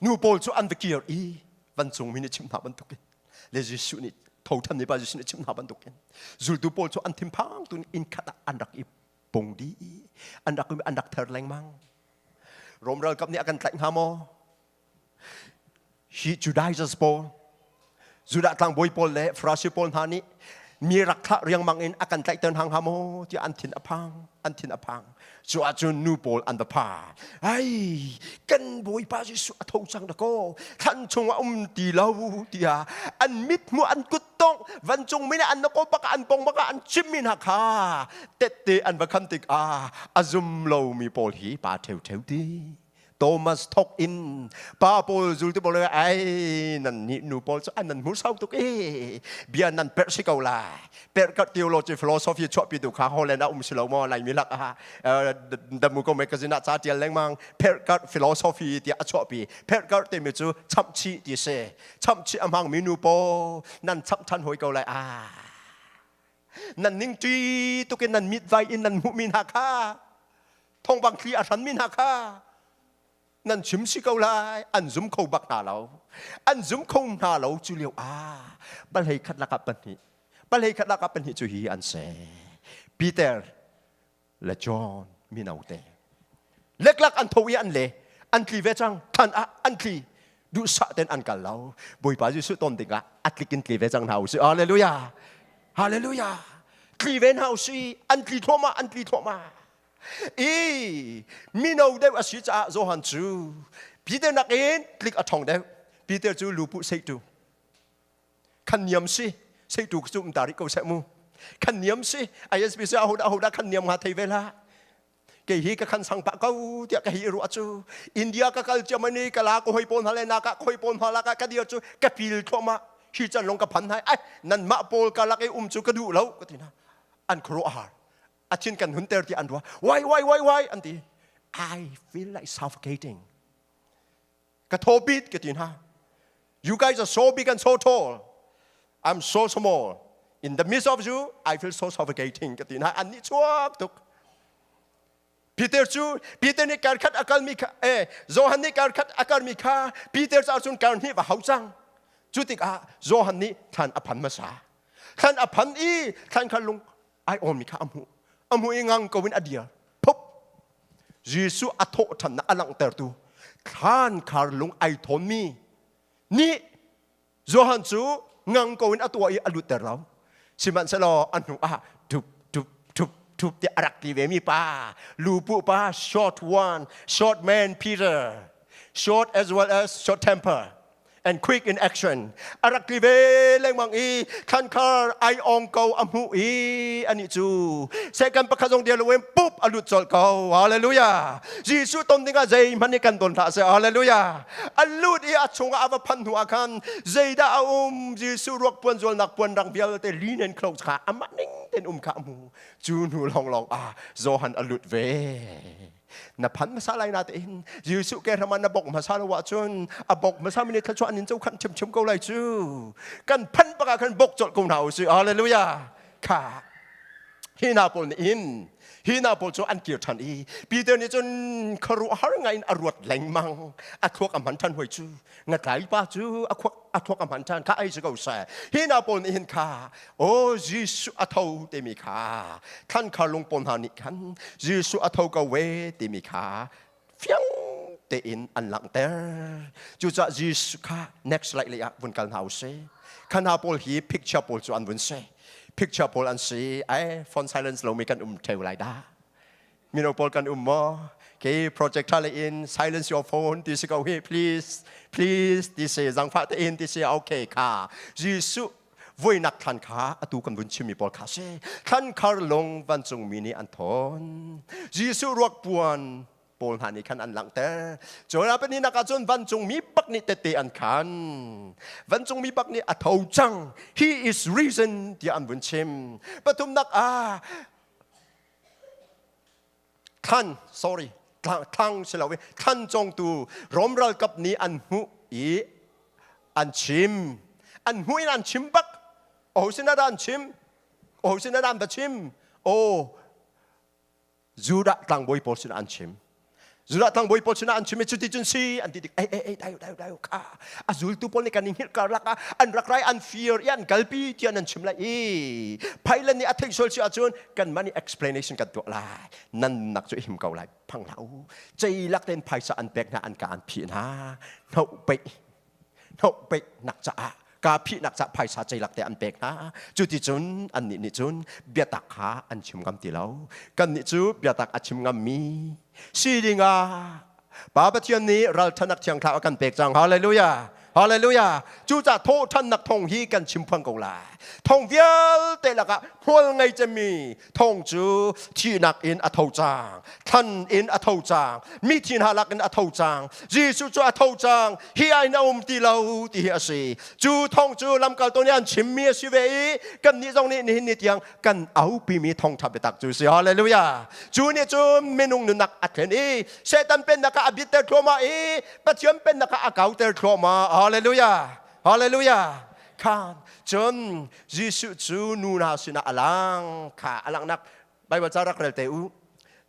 nu pawl cu an va kir i vancungmi nih chimh hna bantukin le Jesuh nih tho ṭhan ni pa Jesuh nih chimh hna bantukin zultu pawl cu an thinphang tu inn khat ah an rak i pung dih an rak an rak ther lengmang Rom ralkap nih a kan tlaih hnga maw Hi Judaizers pawl, Judah tlangbawi pawl le Farasi pawl hna nih mi rak thlah riangmang in a kan tlaihter hna hnga maw tiah an thin a phang, an thin a phang. Cu ahcun nu pawl an va pha. Ai, kan Bawipa Jesuh a tho cang dakaw, thlan chungah um ti lo tiah an mit hmuh an kut tongh vancung mi nih an nakaw bak an pong bak an chimmi hna kha tette an va khan tikah a zum lomi pawl hi pa ṭheuṭheu ti. Thomas thok in pa pawl zultu pawl ai nan nih nu pawl cu an nan hmu sau tuk e bia nan perh si ko lai perh ka theology philosophy chuahpi tu kha Holland ah um si lo maw laimi lak ah damu ko magazine ah ca tial lengmang perh kar philosophy tiah a chuahpi perh kar timi cu chamh chih ti si chamh chih a hmang mi nu pawl nan chamh than hoi ko lai ah nan ning ṭi tukin nan mit vai in nan hmuhmi hna kha thongbang thli a hranmi hna kha nan chim si ko lai an zum kho bak hna lo an zum kho hna lo cu lio ah palhei khat lakah pahnih palhei khat lakah pahnih cu hi an si Peter le John mino te leklak an tho i an le. An tli ve cang. Thlan ah an tli. Duhsah ten an kal lo. Bawipa Jesuh ton dingah a tlik in tli ve cang hna usih. Hallelujah. Hallelujah. Tli ve hna usih. An tli thluahmah, an tli thluahmah. I mino deuh a si caah Johan cu Peter nakin tlik a ṭhawng deuh. Peter cu lupu seitu. Khan niam si. Seitu cu um ta rih ko seh mu. Khan niam si. ISBC ahodah ahodah khan niam nga thei ve hlah. Kei hi ka khan sang pah ko tiah ka hi ruah cu. India ka kal ciamani ka la ka hoi pawl hna le naka ka hoi pawl hna lak ah ka dir cu ka pil thluahmah. Hi can long ka phan hai. Ai nanmah pawl ka lak i um cu ka duh lo ka ti hna. An khuaruah a har. A thin kan hunter ti an ruah. Why why why why an ti. I feel like suffocating. Ka thaw bit ka ti hna. You guys are so big and so tall. I'm so small. In the midst of you, I feel so suffocating. Ka ti hna. An nih chuak tuk. Peter cu Peter nih kar khat a kalmi kha eh Johan nih kar khat a kalmi kha Peter ca cun kar hnih va hau cang. Cu tikah Johan nih thlan a phan hmasa. Thlan a phan i thlan kha lung ai awmi kha a hmuh. A hmuh i ngang ko in a dir. Phup. Jesuh a thawh ṭhannak a langhtertu thlan khar lung ai thawnmi nih Johan cu ngang ko in a tuah i a lutter lo. Sihmanhsehlaw a hnu ah tup tup tup tup tiah a rak ti ve mi pa lupu pa short one short man Peter short as well as short temper and quick in action a rak tli ve lengmang i thlankhar ai ong ko a hmuh i anih cu second pakhat zong dia loin pup a lut colh ko hallelujah Jesuh ton dingah zeihmanh nih kan don hlah seh hallelujah a lut i a chungah a va phanh hnu ah khan zeidah a um Jesuh ruak puan zualnak puan rang vialte linen clothes kha amah ning ten um kha a hmu cu hnu lawnglawng ah Johan a lut ve na phan hmasa lai na tein Jesuh ke hram ah na bok hmasa lo ahcun a bok hmasa mi nih thluachuah an in co khan chimchim ko lai cu kan phan bak ah khan bok colh ko hna usih hallelujah kha hi hna pawl nih hin hi hna pawl cu an kir ṭhan i Peter nih cun khuaruahhar ngai in a ruat lengmang a thluak a hman ṭhan hoi cu ngatlai pa cu a khuak a thluak a hman ṭhan kha ai si ko seh hi hna pawl nih hin kha aw Jesuh a tho timi kha thlankhar lung pawl hna nih khan Jesuh a tho ko ve timi kha fiang tein an langhter cucaah Jesuh kha next slide lei ah vun kal hna usih kha hna pawl hi picture pawl cu an vun si picture pawl an si ai phone silence lomi kan um theo lai dah mino pawl kan um maw ke project tha le in silence your phone ti si ko hi please please ti si zangfah te in ti si okay kha Jesuh voinak thlan kha atu kan vun chimmi pawl kha si thlan khar lung vancung mi nih an thawn Jesuh ruak puan pawl hna nih khan an langhter cun a pahnihnak ah cun vancung mi bak nih tette an khan vancung mi bak nih a tho cang he is risen tiah an vun chim pathumnak ah Thlan, sorry, thlang si lo i thlan congtu Rom ralkap nih an hmuh i an chim. An hmuh in an chim bak. Aho sin ah dah an chim? Aho sin ah dah an va chim? Aw, Judah tlangbawi pawl sinah an chim. Judah tlangbawi pawl sinah an chim i cuticun si an ti tik ei ei ei dai dai dai kha a zultu pawl nih kan i hngilh karlak ah an rak rai an fir i an kalpi tiah nan chim lai i Pilate nih a theih sual si ahcun kanmah nih explanation kan tuah lai nan nak cu him ko lai phang hlah u ceilak tein phaisa an pek hna an ka an phih hna hnoh peih hnoh peih nak caah ka phihnak ca phaisa ceilak te an pek hna cuticun annih nih cun biatak kha an chim ngam ti lo kannih cu biatak a chim ngammi si dingah Pa Pathian nih ralṭhanak thiang thlarau a kan pek cang. Hallelujah. Hallelujah. Cucaah thawhṭhannak thawng hi kan chim phuan ko lai. Thawng vialte lakah hmual ngei cemmi thawng cu thihnak in a tho cang. Thlan in a tho cang. Mithi hna lak in a tho cang. Jesuh cu a tho cang. Hi ah in a um ti lo ti hi a si. Cu thawng cu lamkaltu nih an chimmi a si ve i kannih zong nih nihin ni tiang kan aupimi thawngṭha biatak cu si hallelujah cu nih cun minung nunnak a thlen i Satan pennak ah a bitter thluahmah i Pathian pennak ah a kauter thluahmah hallelujah hallelujah khan cun Jesuh cu nu hna sinah a lang kha a langhnak Bible ca rak rel te u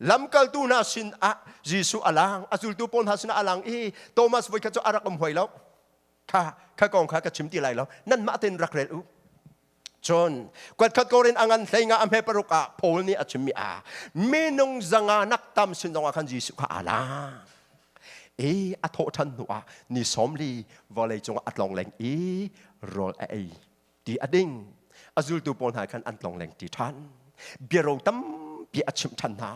lamkaltu hna sin ah Jesuh a lang a zultu pawl hna sinah a lang i Thomas voi khat cu a rak um hoi lo kha kha kong kha ka chim ti lai lo nanmah tein rak rel u Cun kuatkhat korin a ngan hlei nga a hme paruk ah Paul nih a chimmi ah minung zanga nak tam sin zongah khan Jesuh kha aa lang. I a thawh ṭhan hnuah ni 40 vawlei cungah a tlong leng i rawl a ei ti a ding. A zultu pawl hna khan an tlong leng ti ṭhan. Biaro tampi a chimh ṭhan hna.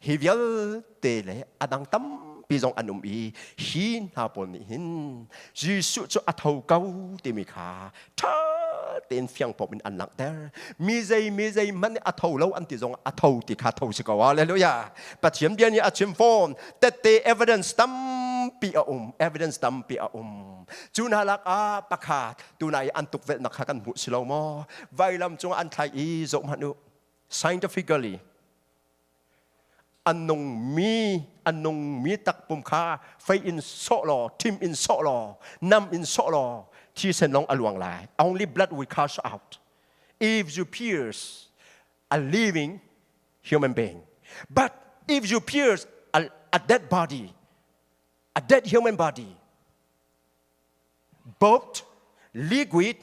Hi vialte le a dang tampi zong an um i hi hna pawl nih hin Jesuh cu a tho ko timi kha ṭha tein fiang pop in an langhter. Mi zei mi zei hmanh nih a tho lo an ti zong a tho ti kha tho si ko. Hallelujah. Pathian bia nih a chim fawn. Tette evidence tampi a um. Evidence tampi a um. Cu hna lak ah pakhat tunai an tukvelhnak kha kan hmuh si lo maw? Vailam cung an thlai i zoh hmanh u. Scientifically an nungmi an nungmi takpum kha fei in sawh law thim in sawh law nam in sawh law thisen lawng a luang lai. Only blood will cast out if you pierce a living human being. But if you pierce a dead body, a dead human body, both liquid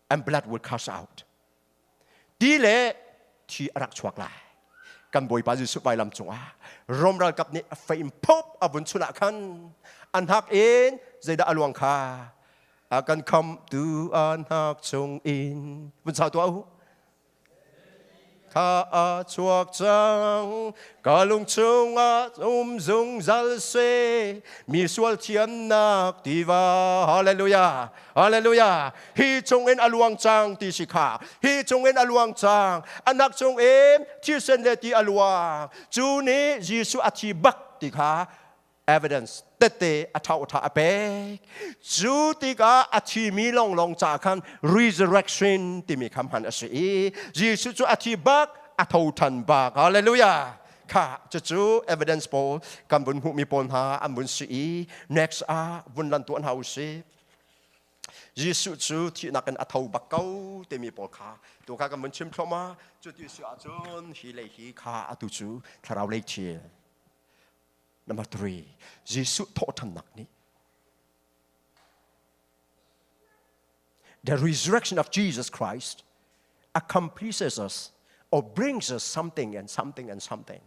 and blood will cast out. Ti le thi a rak chuak lai. Kan Bawipa Jesuh vailam cungah Rom ralkap nih a fei in phop a vun chun ah khan an hak in zeidah a luang kha a kan khamtu an hak chung in vun sau tuah u. Kha a chuak cang, ka lung chungah um zungzal seh, mi sual thiannak tiva. Hallelujah, hallelujah. Hi chungin a luang cang ti si kha. Hi chungin a luang cang. Anak chungin thisen le ti a luang. Cu nih Jesuh a thi bak ti kha evidence tette a ṭha ṭha a pek. Cu tikah a thimi lawnglawng ca khan resurrection timi kha hman a si i Jesuh cu a thi bak, a tho ṭhan bak. Hallelujah. Kha cucu evidence pawl kan vun hmuhmi pawl hna an vun si i next ah vun lan tuah hna u sih. Jesuh cu thihnak in a tho bak ko timi pawl kha tu kha kan vun chim thluahmah. Cu ti si ahcun hi lei hi kha atu cu thlarau lei thil. Number 3, Jesuh thawhṭhannak nih the resurrection of Jesus Christ accomplishes us or brings us something and something and something.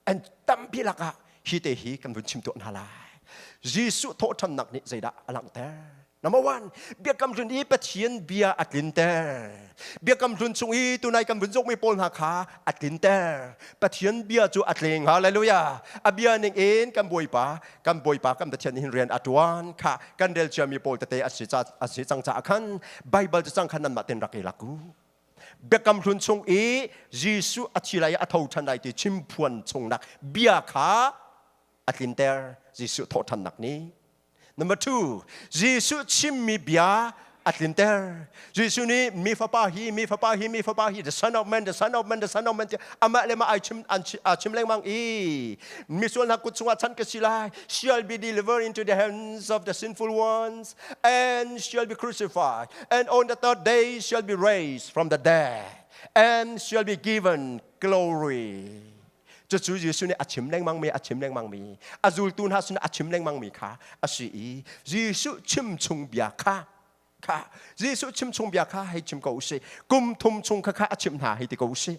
And tampi lakah hi te hi kan vun chim tuah hna lai. Jesuh thawhṭhannak nih zeidah a langhter? Number one, biakam hlun i Pathian bia a tlinter. Biakam hlun chung i tunai kan vun zokmi pawl hna kha a tlinter. Pathian bia cu a tling. Hallelujah. A bia ning in kan Bawipa, kan Bawipa kan Pathian hin rian a tuan kha kan rel ciami pawl tete a si ca a si cang caah khan Bible cu cang khan nanmah ten rak i lak u. Biakam hlun chung i Jesuh a thi lai i a tho ṭhan lai ti chimphuan chungnak bia kha a tlinter Jesuh thawhṭhannak nih. Number 2, Jesuh chimmi bia a tlinter. Jesuh nih mi fapa hi, mi fapa hi, mi fapa hi, the son of man, the son of man, the son of man tiah amah le mah ai chim, an a chim lengmang i misual hna kut chungah chan ka si lai, shall be delivered into the hands of the sinful ones and shall be crucified and on the third day shall be raised from the dead and shall be given glory. Cucu Jesuh nih a chim lengmangmi, a chim lengmangmi, a zultu hna sinah a chim lengmangmi kha a si i Jesuh chim chung bia kha kha Jesuh chim chung bia kha hei chim ko u sih. Kum thum chung kha kha a chim hna hei ti ko u sih.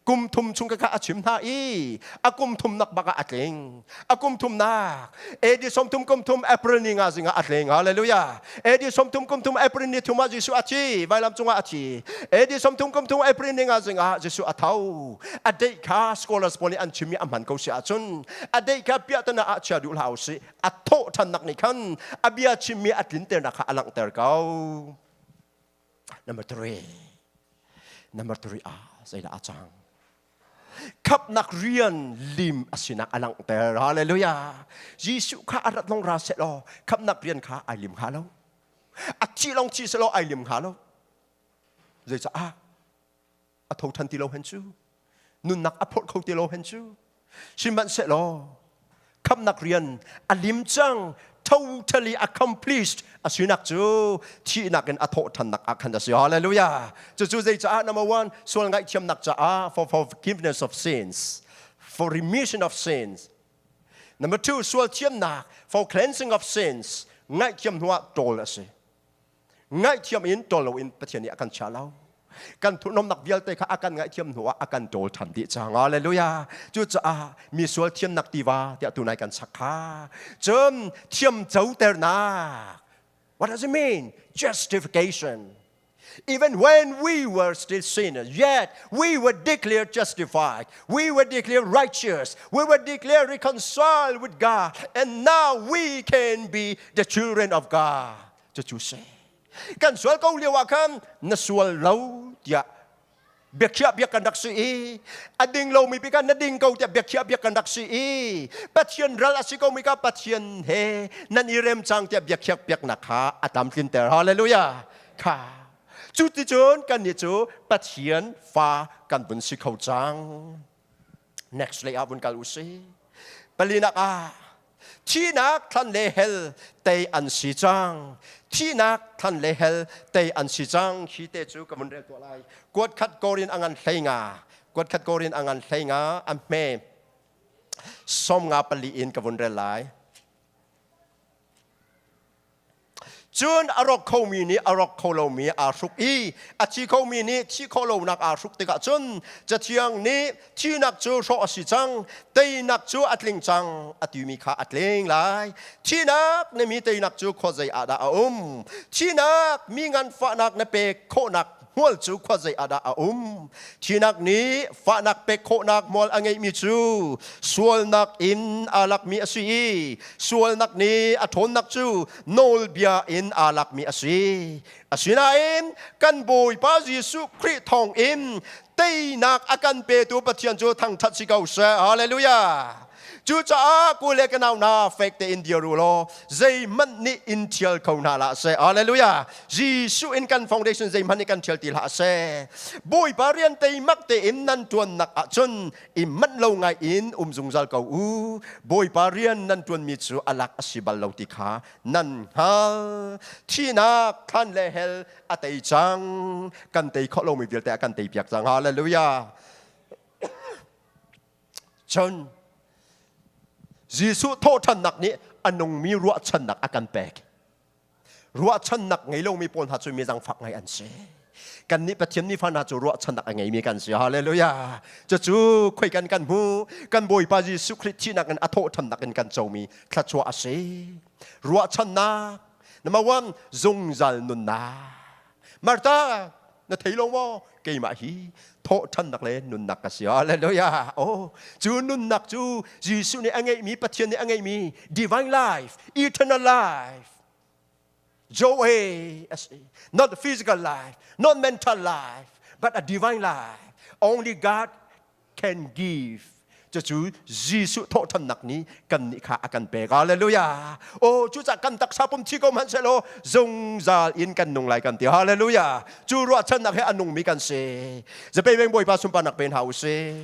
Kum thum chung kha kha a chim hna i a kum thumnak bak ah a tling. A kum thumnak AD 30 kum thum April ni nga zing ah a tling. Hallelujah. AD 30 kum thum April ni thum ah Jesuh a thi, vailam cungah a thi. AD 30 kum thum April ni nga zing ah Jesuh a tho. A date kha scholars pawl nih an chimmi a hman ko si ahcun a date kha piahtana ah chia duh hlah usih. A thawh ṭhannak nih khan a bia chimmi a tlinternak kha a langhter ko. Number 3. Number 3 ah zeidah a cang? Khamhnak rian lim a sinak a langhter. Hallelujah. Jesuh kha a rat long ra seh law khamhnak rian kha ai lim hnga lo. A thi long thi seh law ai lim hnga lo. Zeicah? A tho ṭhan ti lo hen cu. Nunnak a phorh kho ti lo hen cu. Sihmanhsehlaw khamhnak rian a lim cang, totally accomplished a sinak cu thihnak in a thawhṭhannak ah khan a si. Hallelujah. Cucu zeicaah? Number 1, sual ngaihthiamnak caah, for forgiveness of sins, for remission of sins. Number 2, sual thiamnak, for cleansing of sins, ngaihthiam hnuah ṭawl a si. Ngaihthiam in ṭawl loin Pathian nih a kan chia lo. Kan thurhnomnak vialte kha a kan ngaihthiam hnu ah a kan ṭawl ṭhan dih cang. Hallelujah. Cucaah mi sual thiannak tiva tiah tunai kan sak kha. Cun thiam coternak. What does it mean? Justification. Even when we were still sinners, yet we were declared justified. We were declared righteous. We were declared reconciled with God. And now we can be the children of God. Cucu si. Kan sual ko lio ah khan na sual lo tiah biakhiah biak kan rak si i a ding lomi pi kha na ding ko tiah biakhiah biak kan rak si i Pathian ral a si komi kha Pathian he nan i rem cang tiah biakhiak piaknak kha a tlamtlinter. Hallelujah. Kha cu ti cun kannih cu Pathian fa kan vun si kho cang. Next lei ah vun kal u si. Palinak ah Thihnak thlan le hell tei an si cang. Thihnak thlan le hell tei an si cang. Hi te cu ka vun rel tuah lai. Kuat khat korin a ngan 15. Kuat khat korin a ngan 15 a hme. 54 in ka vun rel lai. Cun a rawk khomi nih a rawk kho lomi aa hruk i a thi khomi nih thi khawh lonak aa hruk tikah cun Cathiang nih thihnak cu hrawh a si cang, teinak cu a tling cang a timi kha a tling lai. Thihnak na mi teinak cu khuazei ah dah a um? Thihnak mi nganfahnak na pek khawhnak hmual cu khuazei ah dah a um? Thihnak nih fahnak pek khawhnak hmual a ngeihmi cu sualnak in aa lakmi a si i sualnak nih a ṭhawnnak cu nawlbia in aa lakmi a si. Asinain kan Bawipa Jesuh Khrih thawngin teinak a kan petu Pathian cu thangṭhat si ko seh. Hallelujah! Cucaah ku le ka nau hna fek tein dir u law zeihmanh nih in ṭhial kho hna hlah seh. Hallelujah! Jesuh in kan foundation zeihmanh nih kan ṭhial ti hlah seh. Bawipa rian teimak tein nan ṭuannak ahcun i manh lo ngai in um zungzal ko u. Bawipa rian nan ṭuanmi cu a lak a si bal lo ti kha nan hngal. Thihnak thlan le hell a tei cang. Kan tei khawh lomi vialte a kan teipiak cang. Hallelujah! Cun Jesuh thawhṭhannak nih a nungmi ruahchannak a kan pek. Ruahchannak ngei lomi pawl hna cu mi zangfak ngai an si. Kannih Pathian mi fa hna cu ruahchannak a ngeimi kan si. Hallelujah. Cucu khoi kan kan hmu kan Bawipa Jesuh Khrih thihnak in a thawhṭhannak in kan comi thluachuah a si. Ruahchannak number one zungzal nunnak. Martha, na thei lo maw? Keimah hi thawhṭhannak le nunnak ka si. Hallelujah. Oh, cu nunnak cu Jesuh nih a ngeihmi, Pathian nih a ngeihmi divine life, eternal life. Zoe a si. Not physical life, not mental life, but a divine life. Only God can give. Cucu Jesuh thawhṭhannak nih kannih kha a kan pek. Hallelujah. Oh, cucah kan taksa pum thi ko hmanh sehlaw zungzal in kan nung lai kan ti. Hallelujah. Cu ruahchannak he a nungmi kan si. Zapei veng Bawipa sunparnak pe hna u sih.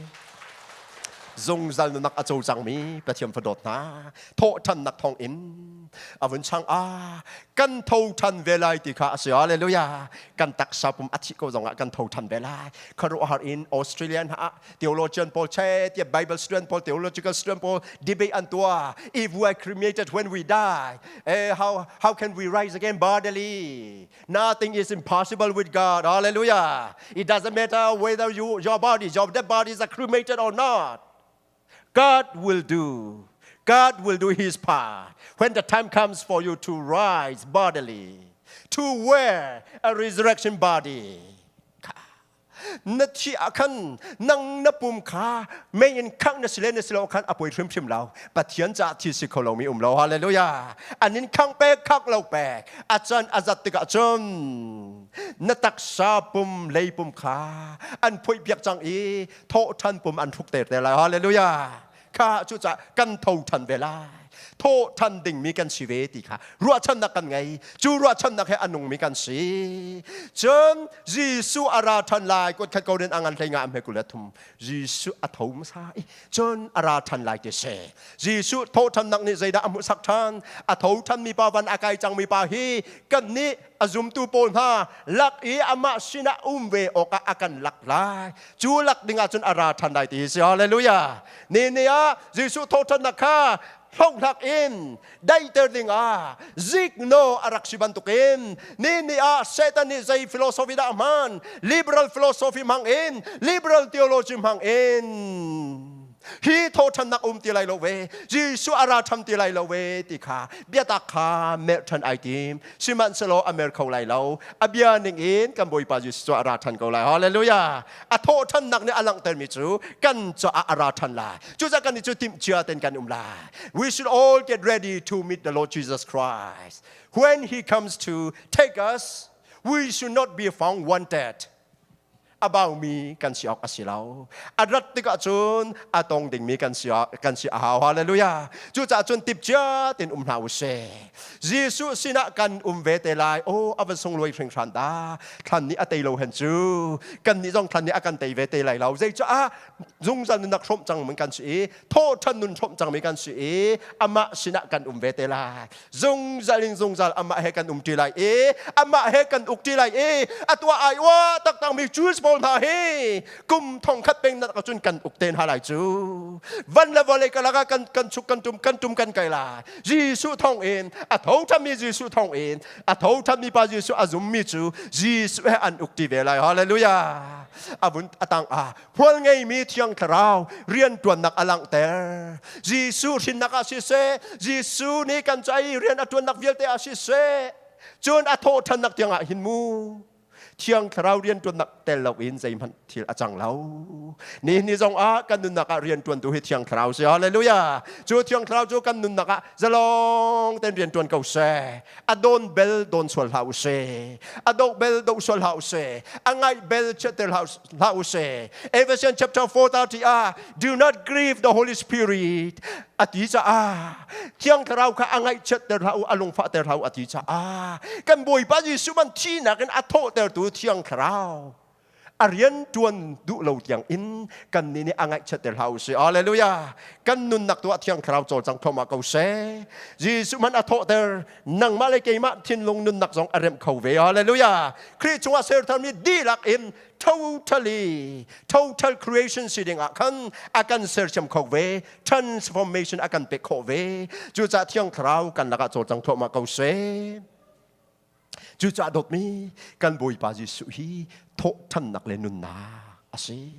Zungzal nunnak a co cangmi Pathian fadawt hna thawhṭhannak thawngin a vun chang ah kan tho ṭhan ve lai ti kha a si. Hallelujah. Kan taksa pum a thih ko zongah kan tho ṭhan ve lai. Khuaruahhar in Australian ah theologian pawl che tiah Bible student pawl theological student pawl debate an tuah. If we are cremated when we die, how can we rise again bodily? Nothing is impossible with God. Hallelujah. It doesn't matter whether you, your body, your dead body is cremated or not. God will do. God will do his part when the time comes for you to rise bodily, to wear a resurrection body. Na thi ah khan nang na pum kha mei in khangh na si le na si lo khan a poi hrimhrim lo. Pathian caah thi si kho lomi um lo. Hallelujah. An in khangh pek khangh lo pek a can a zat tikah cun na taksa pum lei pum kha an phoih piak cang i thawh ṭhan pum an hruk ter te lai. Hallelujah. Kha cucaah kan tho ṭhan ve lai. Thawh ṭhan dingmi kan si ve ti kha ruahchannak kan ngei. Cu ruahchannak he a nungmi kan si. Cun Jesuh a ra ṭhan lai kut khat ko rin a ngan hlei nga hme 23. Jesuh a tho hmasa i cun a ra ṭhan lai ti si. Jesuh thawhṭhannak nih zeidah a hmuhsak ṭhan? A tho ṭhanmi pa van a kai cangmi pa hi kannih a zumtu pawl hna lak i amah sinah um ve awkah a kan lak lai. Cu lak ding ah cun a ra ṭhan lai ti si. Hallelujah. Ni ni ah Jesuh thawhṭhannak kha Hlonghlak in daiter dingah zikno a rak si bantukin ni ni ah Satan nih zei philosophy dah a hman? Liberal philosophy hmang in, liberal theology hmang in hi thawṭhannak um ti lai lo ve, Jesuh a ra ṭhan ti lai lo ve ti kha biatak kha merh ṭhan ai tim. Sihmanhsehlaw a mer kho lai lo. A bia ning in kan Bawipa Jesuh cu a ra ṭhan ko lai. Hallelujah! A thawhṭhannak nih a langhtermi cu kan caah a ra ṭhan lai. Cucaah kan nih cu timhcia ten kan um lai. We should all get ready to meet the Lord Jesus Christ. When he comes to take us, we should not be found wanted. A baumi kan si awk a si lo. A rat tikah cun a tong dingmi kan si kan si a hau. Hallelujah. Cucaah cun tipcia ten um hna u sih. Jesuh sinah kan um ve te lai. Oh, a va sunglawi hringhran dah. Thlan nih a tei lo hen cu. Kan nih zong thlan nih a kan tei ve te lai lo. Zeicaah zungzal nunnak hrawmh cang mi kan si i thawhṭhan nun hrawmh cangmi kan si i amah sinah kan um ve te lai. Zungzal in zungzal amah he kan um ṭi lai i amah he kan uk ṭi lai i a tuah ai ua taktak mi Jews pawl hna hi kum thong khat peng nak cun kan uk te hna lai cu. Van le vawlei ka lakah kan kan chuk kan tum kan tum kan kai lai. Jesuh thawng in a tho ṭhanmi Jesuh thawng in a tho ṭhanmi pa Jesuh a zummi cu Jesuh he an uk ṭi ve lai. Hallelujah. A vun a tang ah hmual ngeimi Thiang Thlarau rianṭuannak a langhter. Jesuh hrinnak ah siseh, Jesuh nih kan ca i rian a ṭuannak vialte ah siseh, cun a thawhṭhannak tiangah hin mu Thiang Thlarau rianṭuannak tel loin zeihmanh thil a cang lo. Nihin ni zong ah kan nunnak ah rianṭuantu hi Thiang Thlarau si. Hallelujah! Cu Thiang Thlarau cu kan nunnak ah zalong tein rianṭuan ko seh. A dawn bel dawn sual hlah u sih. A doh bel doh sual hlah u sih. A ngaih bel chiatter hlah u sih. Ephesians chapter 4:30 ah do not grieve the Holy Spirit a ti caah Thiang Thlarau kha a ngaihchiatter hlah u, a lungfahter hlah u a ti caah kan Bawipa Jesuh man thihnak in a thawhtertu Thiang Thlarau a rian ṭuan duh lo tiang in kan nih nih a ngaihchiatter hlah u sih. Hallelujah! Kan nunnak tu ah Thiang Thlarau cawlcang thluahmah ko seh. Jesuh man a thawhter, nangmah le keimah thinlung nunnak zong a remh kho ve. Hallelujah! Khrih chungah sertharmi dihlak in totally total creation si ding ah khan a kan sersiam kho ve transformation a kan pek khawh ve cucaah Thiang Thlarau kan lakah cawlcang thluahmah ko seh. Cucaah dawtmi kan Bawipa Jesuh hi thawhṭhannak le nunnak a si.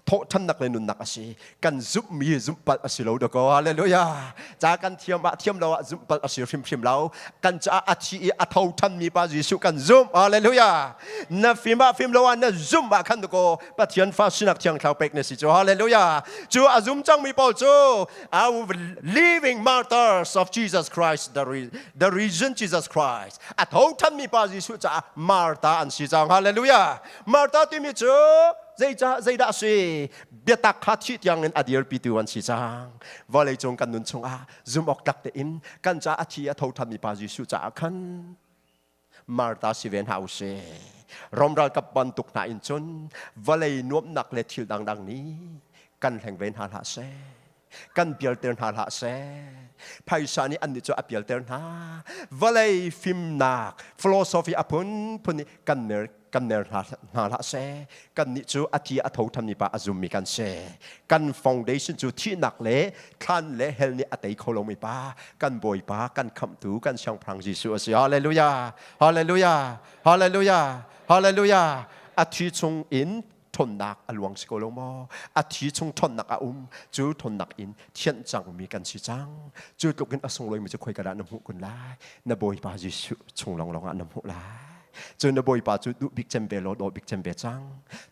Thawhṭhannak le nunnak a si. Kan zumhmi zumhpalh a si lo dakaw. Hallelujah. Ca kan thiam ah thiam lo ah zumhpalh a si hrimhrim lo. Kan caah a thi i a tho ṭhanmi pa Jesuh kan zumh. Hallelujah. Na fim ah fim lo ah na zumh ah khan dakaw Pathian fa sinak thiang thlarau pek na si cu. Hallelujah. Cu a zum cangmi pawl cu our living martyrs of Jesus Christ, the risen Jesus Christ. A tho thanmi pa Jesuh caah Martha an si cang. Hallelujah. Martha timi cu zeicah zeidah a si? Biatak kha thih tiangin a dirpitu an si cang. Vawlei cung kan nun chungah zumh awk tlak tein kan caah a thi a tho thanmi pa Jesuh caah khan Martha si ve hna u sih. Rom ralkap bantuk hna in cun vawlei nuamhnak le thil dangdang nih kan hleng ve hna hlah seh. Kan pialter hna hlah seh. Phaisa nih annih cu a pialter hna. Vawlei fimnak, philosophy a phunphun nih kan mer kan mer hna hlah seh. Kannih cu a thi a tho thanmi pa a zummi kan si. Kan foundation cu thihnak le thlan le hell nih a tei kho lomi pa kan Bawipa kan khamhtu kan siangpahrang Jesuh a si. Hallelujah! Hallelujah! Hallelujah! Hallelujah! A thi chung in ṭhawnnak a luang si ko lo maw? A thi chung ṭhawnnak a um. Cu ṭhawnnak in thianh cangmi kan si cang. Cu tluk in a sunglawimi cu khoika dah na hmuh kun lai? Na Bawipa Jesuh chung lawnglawng ah na hmuh lai. Cun na Bawipa cu duh bik cem ve law daw bik cem ve cang.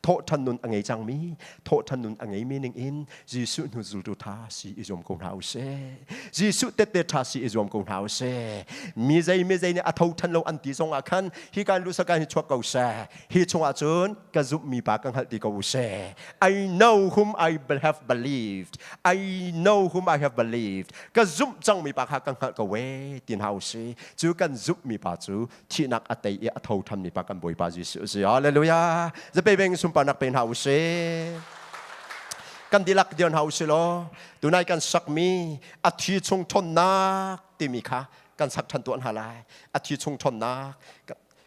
Thawhṭhan nun a ngei cangmi, thawhṭhan nun a ngeimi ning in Jesuh hnu zultu ṭha si i zuam ko hna u sih. Jesuh tette ṭha si i zuam ko hna u sih. Mi zei mi zei nih a tho ṭhan lo an ti zong ah khan hi kan lu sakan hi chuak ko seh. Hi chungah cun ka zumhmi pa ka hngalh ti ko u sih. I know whom I have believed. I know whom I have believed. Ka zumh cangmi pa kha ka hngalh ko we ti hna u sih. Cu kan zumhmi pa cu thihnak a tei i a tho thanmi pa kan Bawipa Jesuh a si. Hallelujah. Zapei beng sunparnak pe hna u sih. Kan dihlak dir hna u sih law tunai kan sakmi a thi chung ṭhawnnak timi kha kan sak ṭhan tuah hna lai. A thi chung ṭhawnnak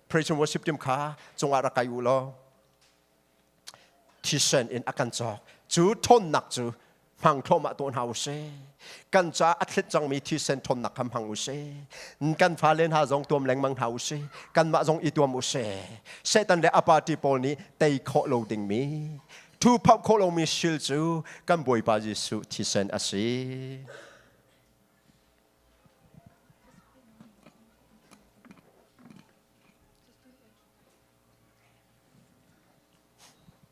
praise and worship team kha cungah rak kai u law thisen in a kan cawk. Cu ṭhawnnak cu Hmang thluahmah tuah hna usih. Kan ca a thlet cangmi thisen ṭhawnnak kha hmang usih. Kan fale hna zong tuam lengmang hna usih. Kanmah zong i tuam usih. Satan le a party pawl nih tei khawh lo dingmi, thu phauh khawh lomi sil cu kan Bawipa Jesuh thisen a si.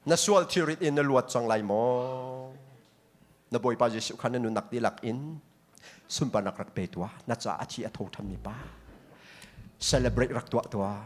Na sual thilrit in na luat cang lai maw? Na Bawipa Jesuh kha na nunnak dihlak in sunparnak rak pe tuah. Na caah a thi a tho thanmi pa. Celebrate rak tuah tuah.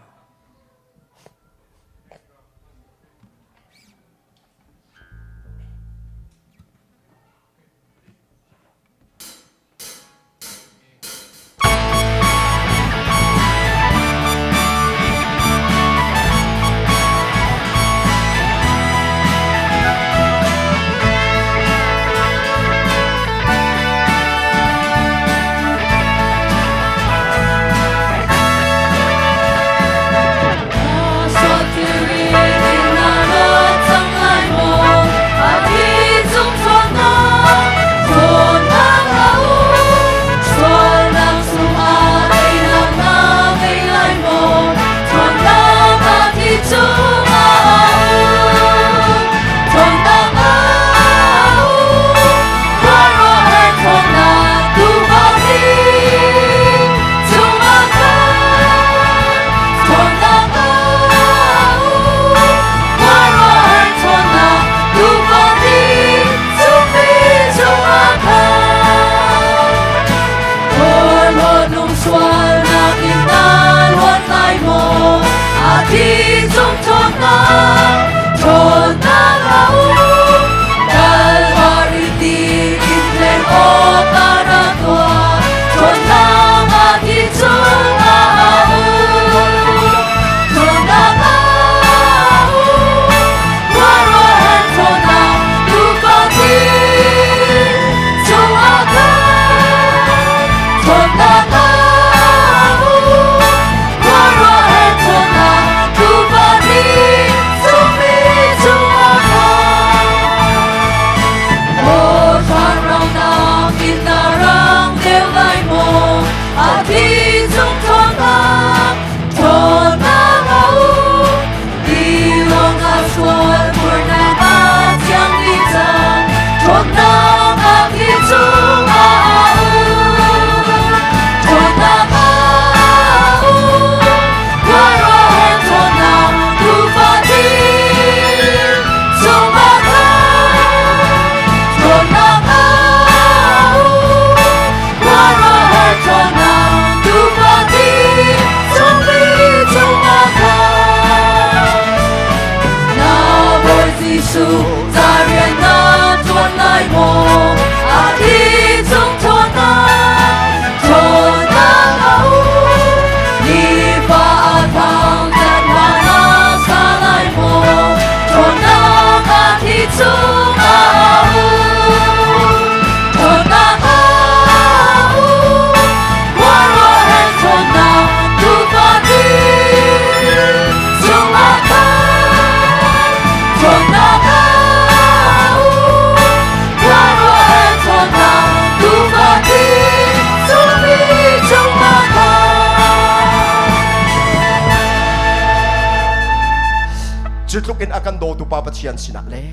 Cu tluk in a kan dawtu Pa Pathian sinah le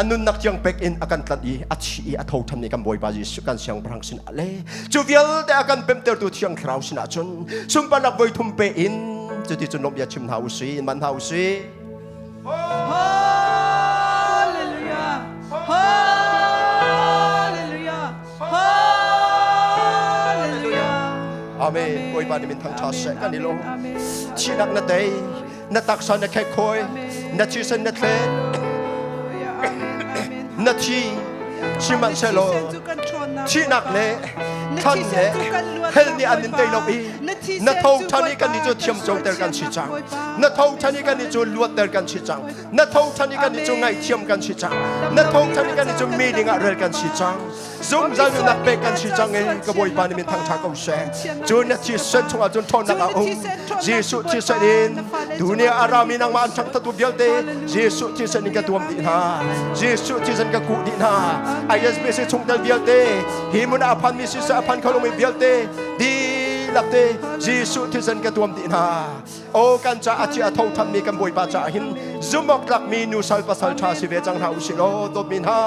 a nunnak tiang pek in a kan tlanh i a thi i a tho than i kan Bawipa Jesuh kan siangpahrang sinah le cu vialte a kan pemtertu Thiang Thlarau sinah cun sunparnak voi thum pe in cuti cun lawmh bia chim hna u sih man hna u sih. Hallelujah! Hallelujah! Hallelujah! Amen. Bawipa nih min thangṭha seh kan i lawm. Thihnak na tei, na taksa na khekkhawi, na thisen na thlet, na thi sihmanhsehlaw thihnak le thlan le hell nih an in tei lo i. Na tho ṭhan i kannih cu thiamcoter kan si cang. Na tho ṭhan i kannih cu luatter kan si cang. Na tho ṭhan i kannih cu ngaihthiam kan si cang. Na tho ṭhan i kannih cu mi dingah rel kan si cang. Zungzal nunnak pek kan si cang i ka Bawipa nih min thangṭha ko seh. Cu na thisen chungah cun ṭhawnnak a um. Jesuh thisen in dunia a rami nangmah an thangṭhattu vialte Jesuh thisen in ka tuam dih hna. Jesuh thisen ka kuh dih hna. ISBC chungtel vialte hi hmun ah a phanmi siseh a phan kho lomi vialte dihlak te Jesuh thisen ka tuam dih hna. O kan ca a thi a tho thanmi kan Bawipa caah hin zumawk tlakmi nusal pasal ṭha si ve cang hna usih law dawtmi hna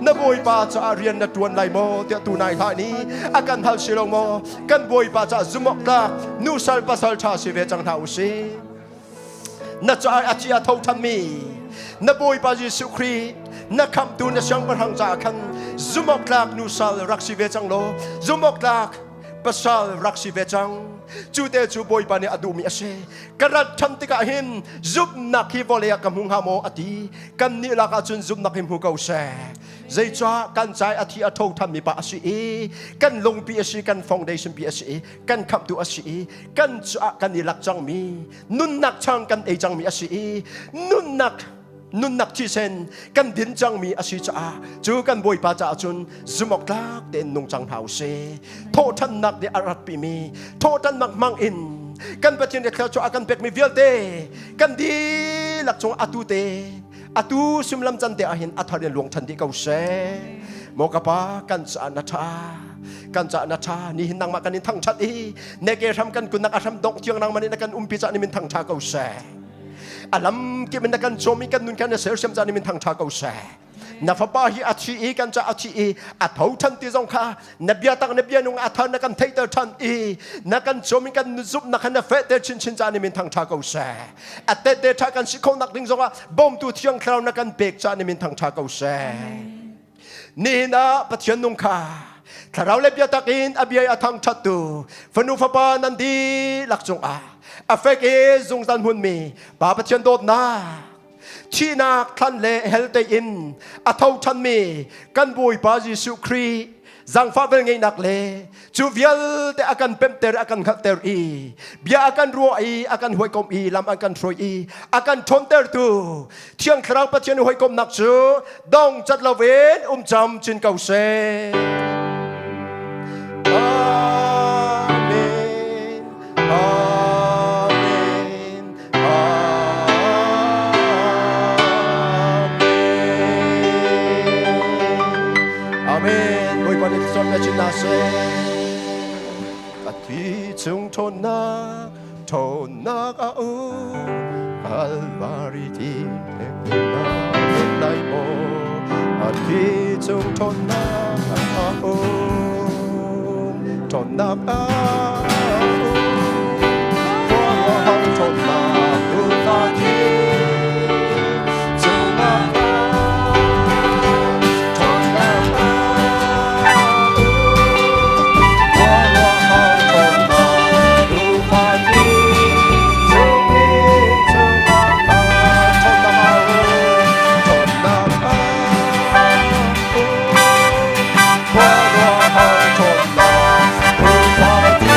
na Bawipa caah rian na ṭuan lai maw tiah tu nai hlah ni a kan hal si lo maw kan Bawipa caah zumawk tlak nusal pasal ṭha si ve cang hna usih na caah a thi a tho thanmi na Bawipa Jesuh Khrih na khamhtu na siangpahrang caah khan zumawk tlak nusal rak si ve cang law zumawk tlak pasal rak si ve cang cu te cu Bawipa nih a duhmi a si ka rat ṭhan tikah hin zumhnak hi vawlei ah ka hmu hnga maw a ti kan nih lak ah cun zumhnak hi hmu ko seh zeicah kan cai a thi a tho thanmi pa a si i kan lungpi a si kan foundation pi a si i kan khamhtu a si i kan caah kan i lak cangmi nunnak chang kan ei cangmi a si i nunnak nunnak thisen kan din cangmi a si caah cu kan Bawipa caah cun zumawk tlak tein nung cang hna usih. Thawhṭhannak nih a ratpimi thawhṭhannak hmang in kan Pathian nih thluachuah a kan pekmi vialte kan dihlak cung atu te atu sumlam can te ah hin a thar in luang ṭhan dih ko seh. Maw ka pa kan caah na ṭha kan caah na ṭha ni hin nangmah kan in thangṭhat i neke hram kan kunnak a hram dongh tiang nangmah nih na kan umpi caah ni min thangṭha ko seh. A lam kip in na kan cawm i kan nun kan na sersiam caan in min thangṭha ko seh. Na fapa hi a thi i kan ca a thi i a tho ṭhan ti zong kha na bia tak na bia nung a thar na kan theihter ṭhan i na kan cawm i kan zumhnak kha na fehter chinchin caan in min thangṭha ko seh. A tehte ṭha kan si khawhnak ding zongah bawmtu Thiang Thlarau na kan pek caan in min thangṭha ko seh. Nihin ah Pathian nung kha thlarau le biatak in a bia i a thangṭhattu fanu fapa nan dihlak cungah a fek i zungzal hmunmi Pa Pathian dawtnak thihnak thlan le hell te in a tho ṭhanmi kan Bawipa Jesuh Khrih zangfah velngeihnak le cu vialte a kan pemhter a kan hngalhter i bia a kan ruah i a kan hawikomh i lam an kan hruai i a kan ṭhawntertu Thiang Thlarau Pathian hawikomhnak cu dong cat loin um camcin ko seh. Amen. Amen. Amen. Amen. Bawipa nih thluachuah pe chin hna seh. A thi chung ṭhawnnak, ṭhawnnak a um. Kalvari thi lai maw? A thi chung ṭhawnnak a um. Ṭhawnnak a um. Khuaruahhar ṭhawnnak tufa thi chungah ṭhawnnak a um. Khuaruahhar ṭhawnnak tufa thi chungah ṭhawnnak a um. Ṭhawnnak a um. Khuaruahhar ṭhawnnak tufa thi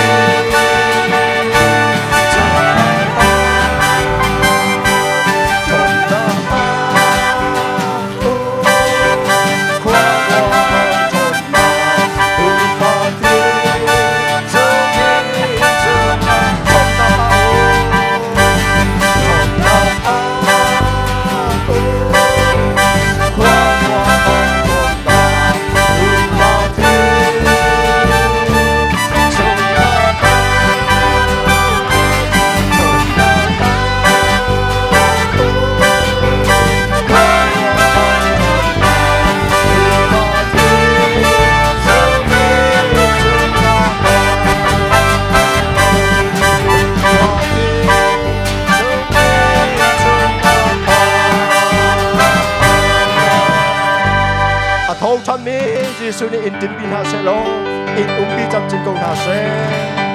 A tho ṭhanmi Jesuh nih in tinpi hna seh law in umpi camcin ko hna seh.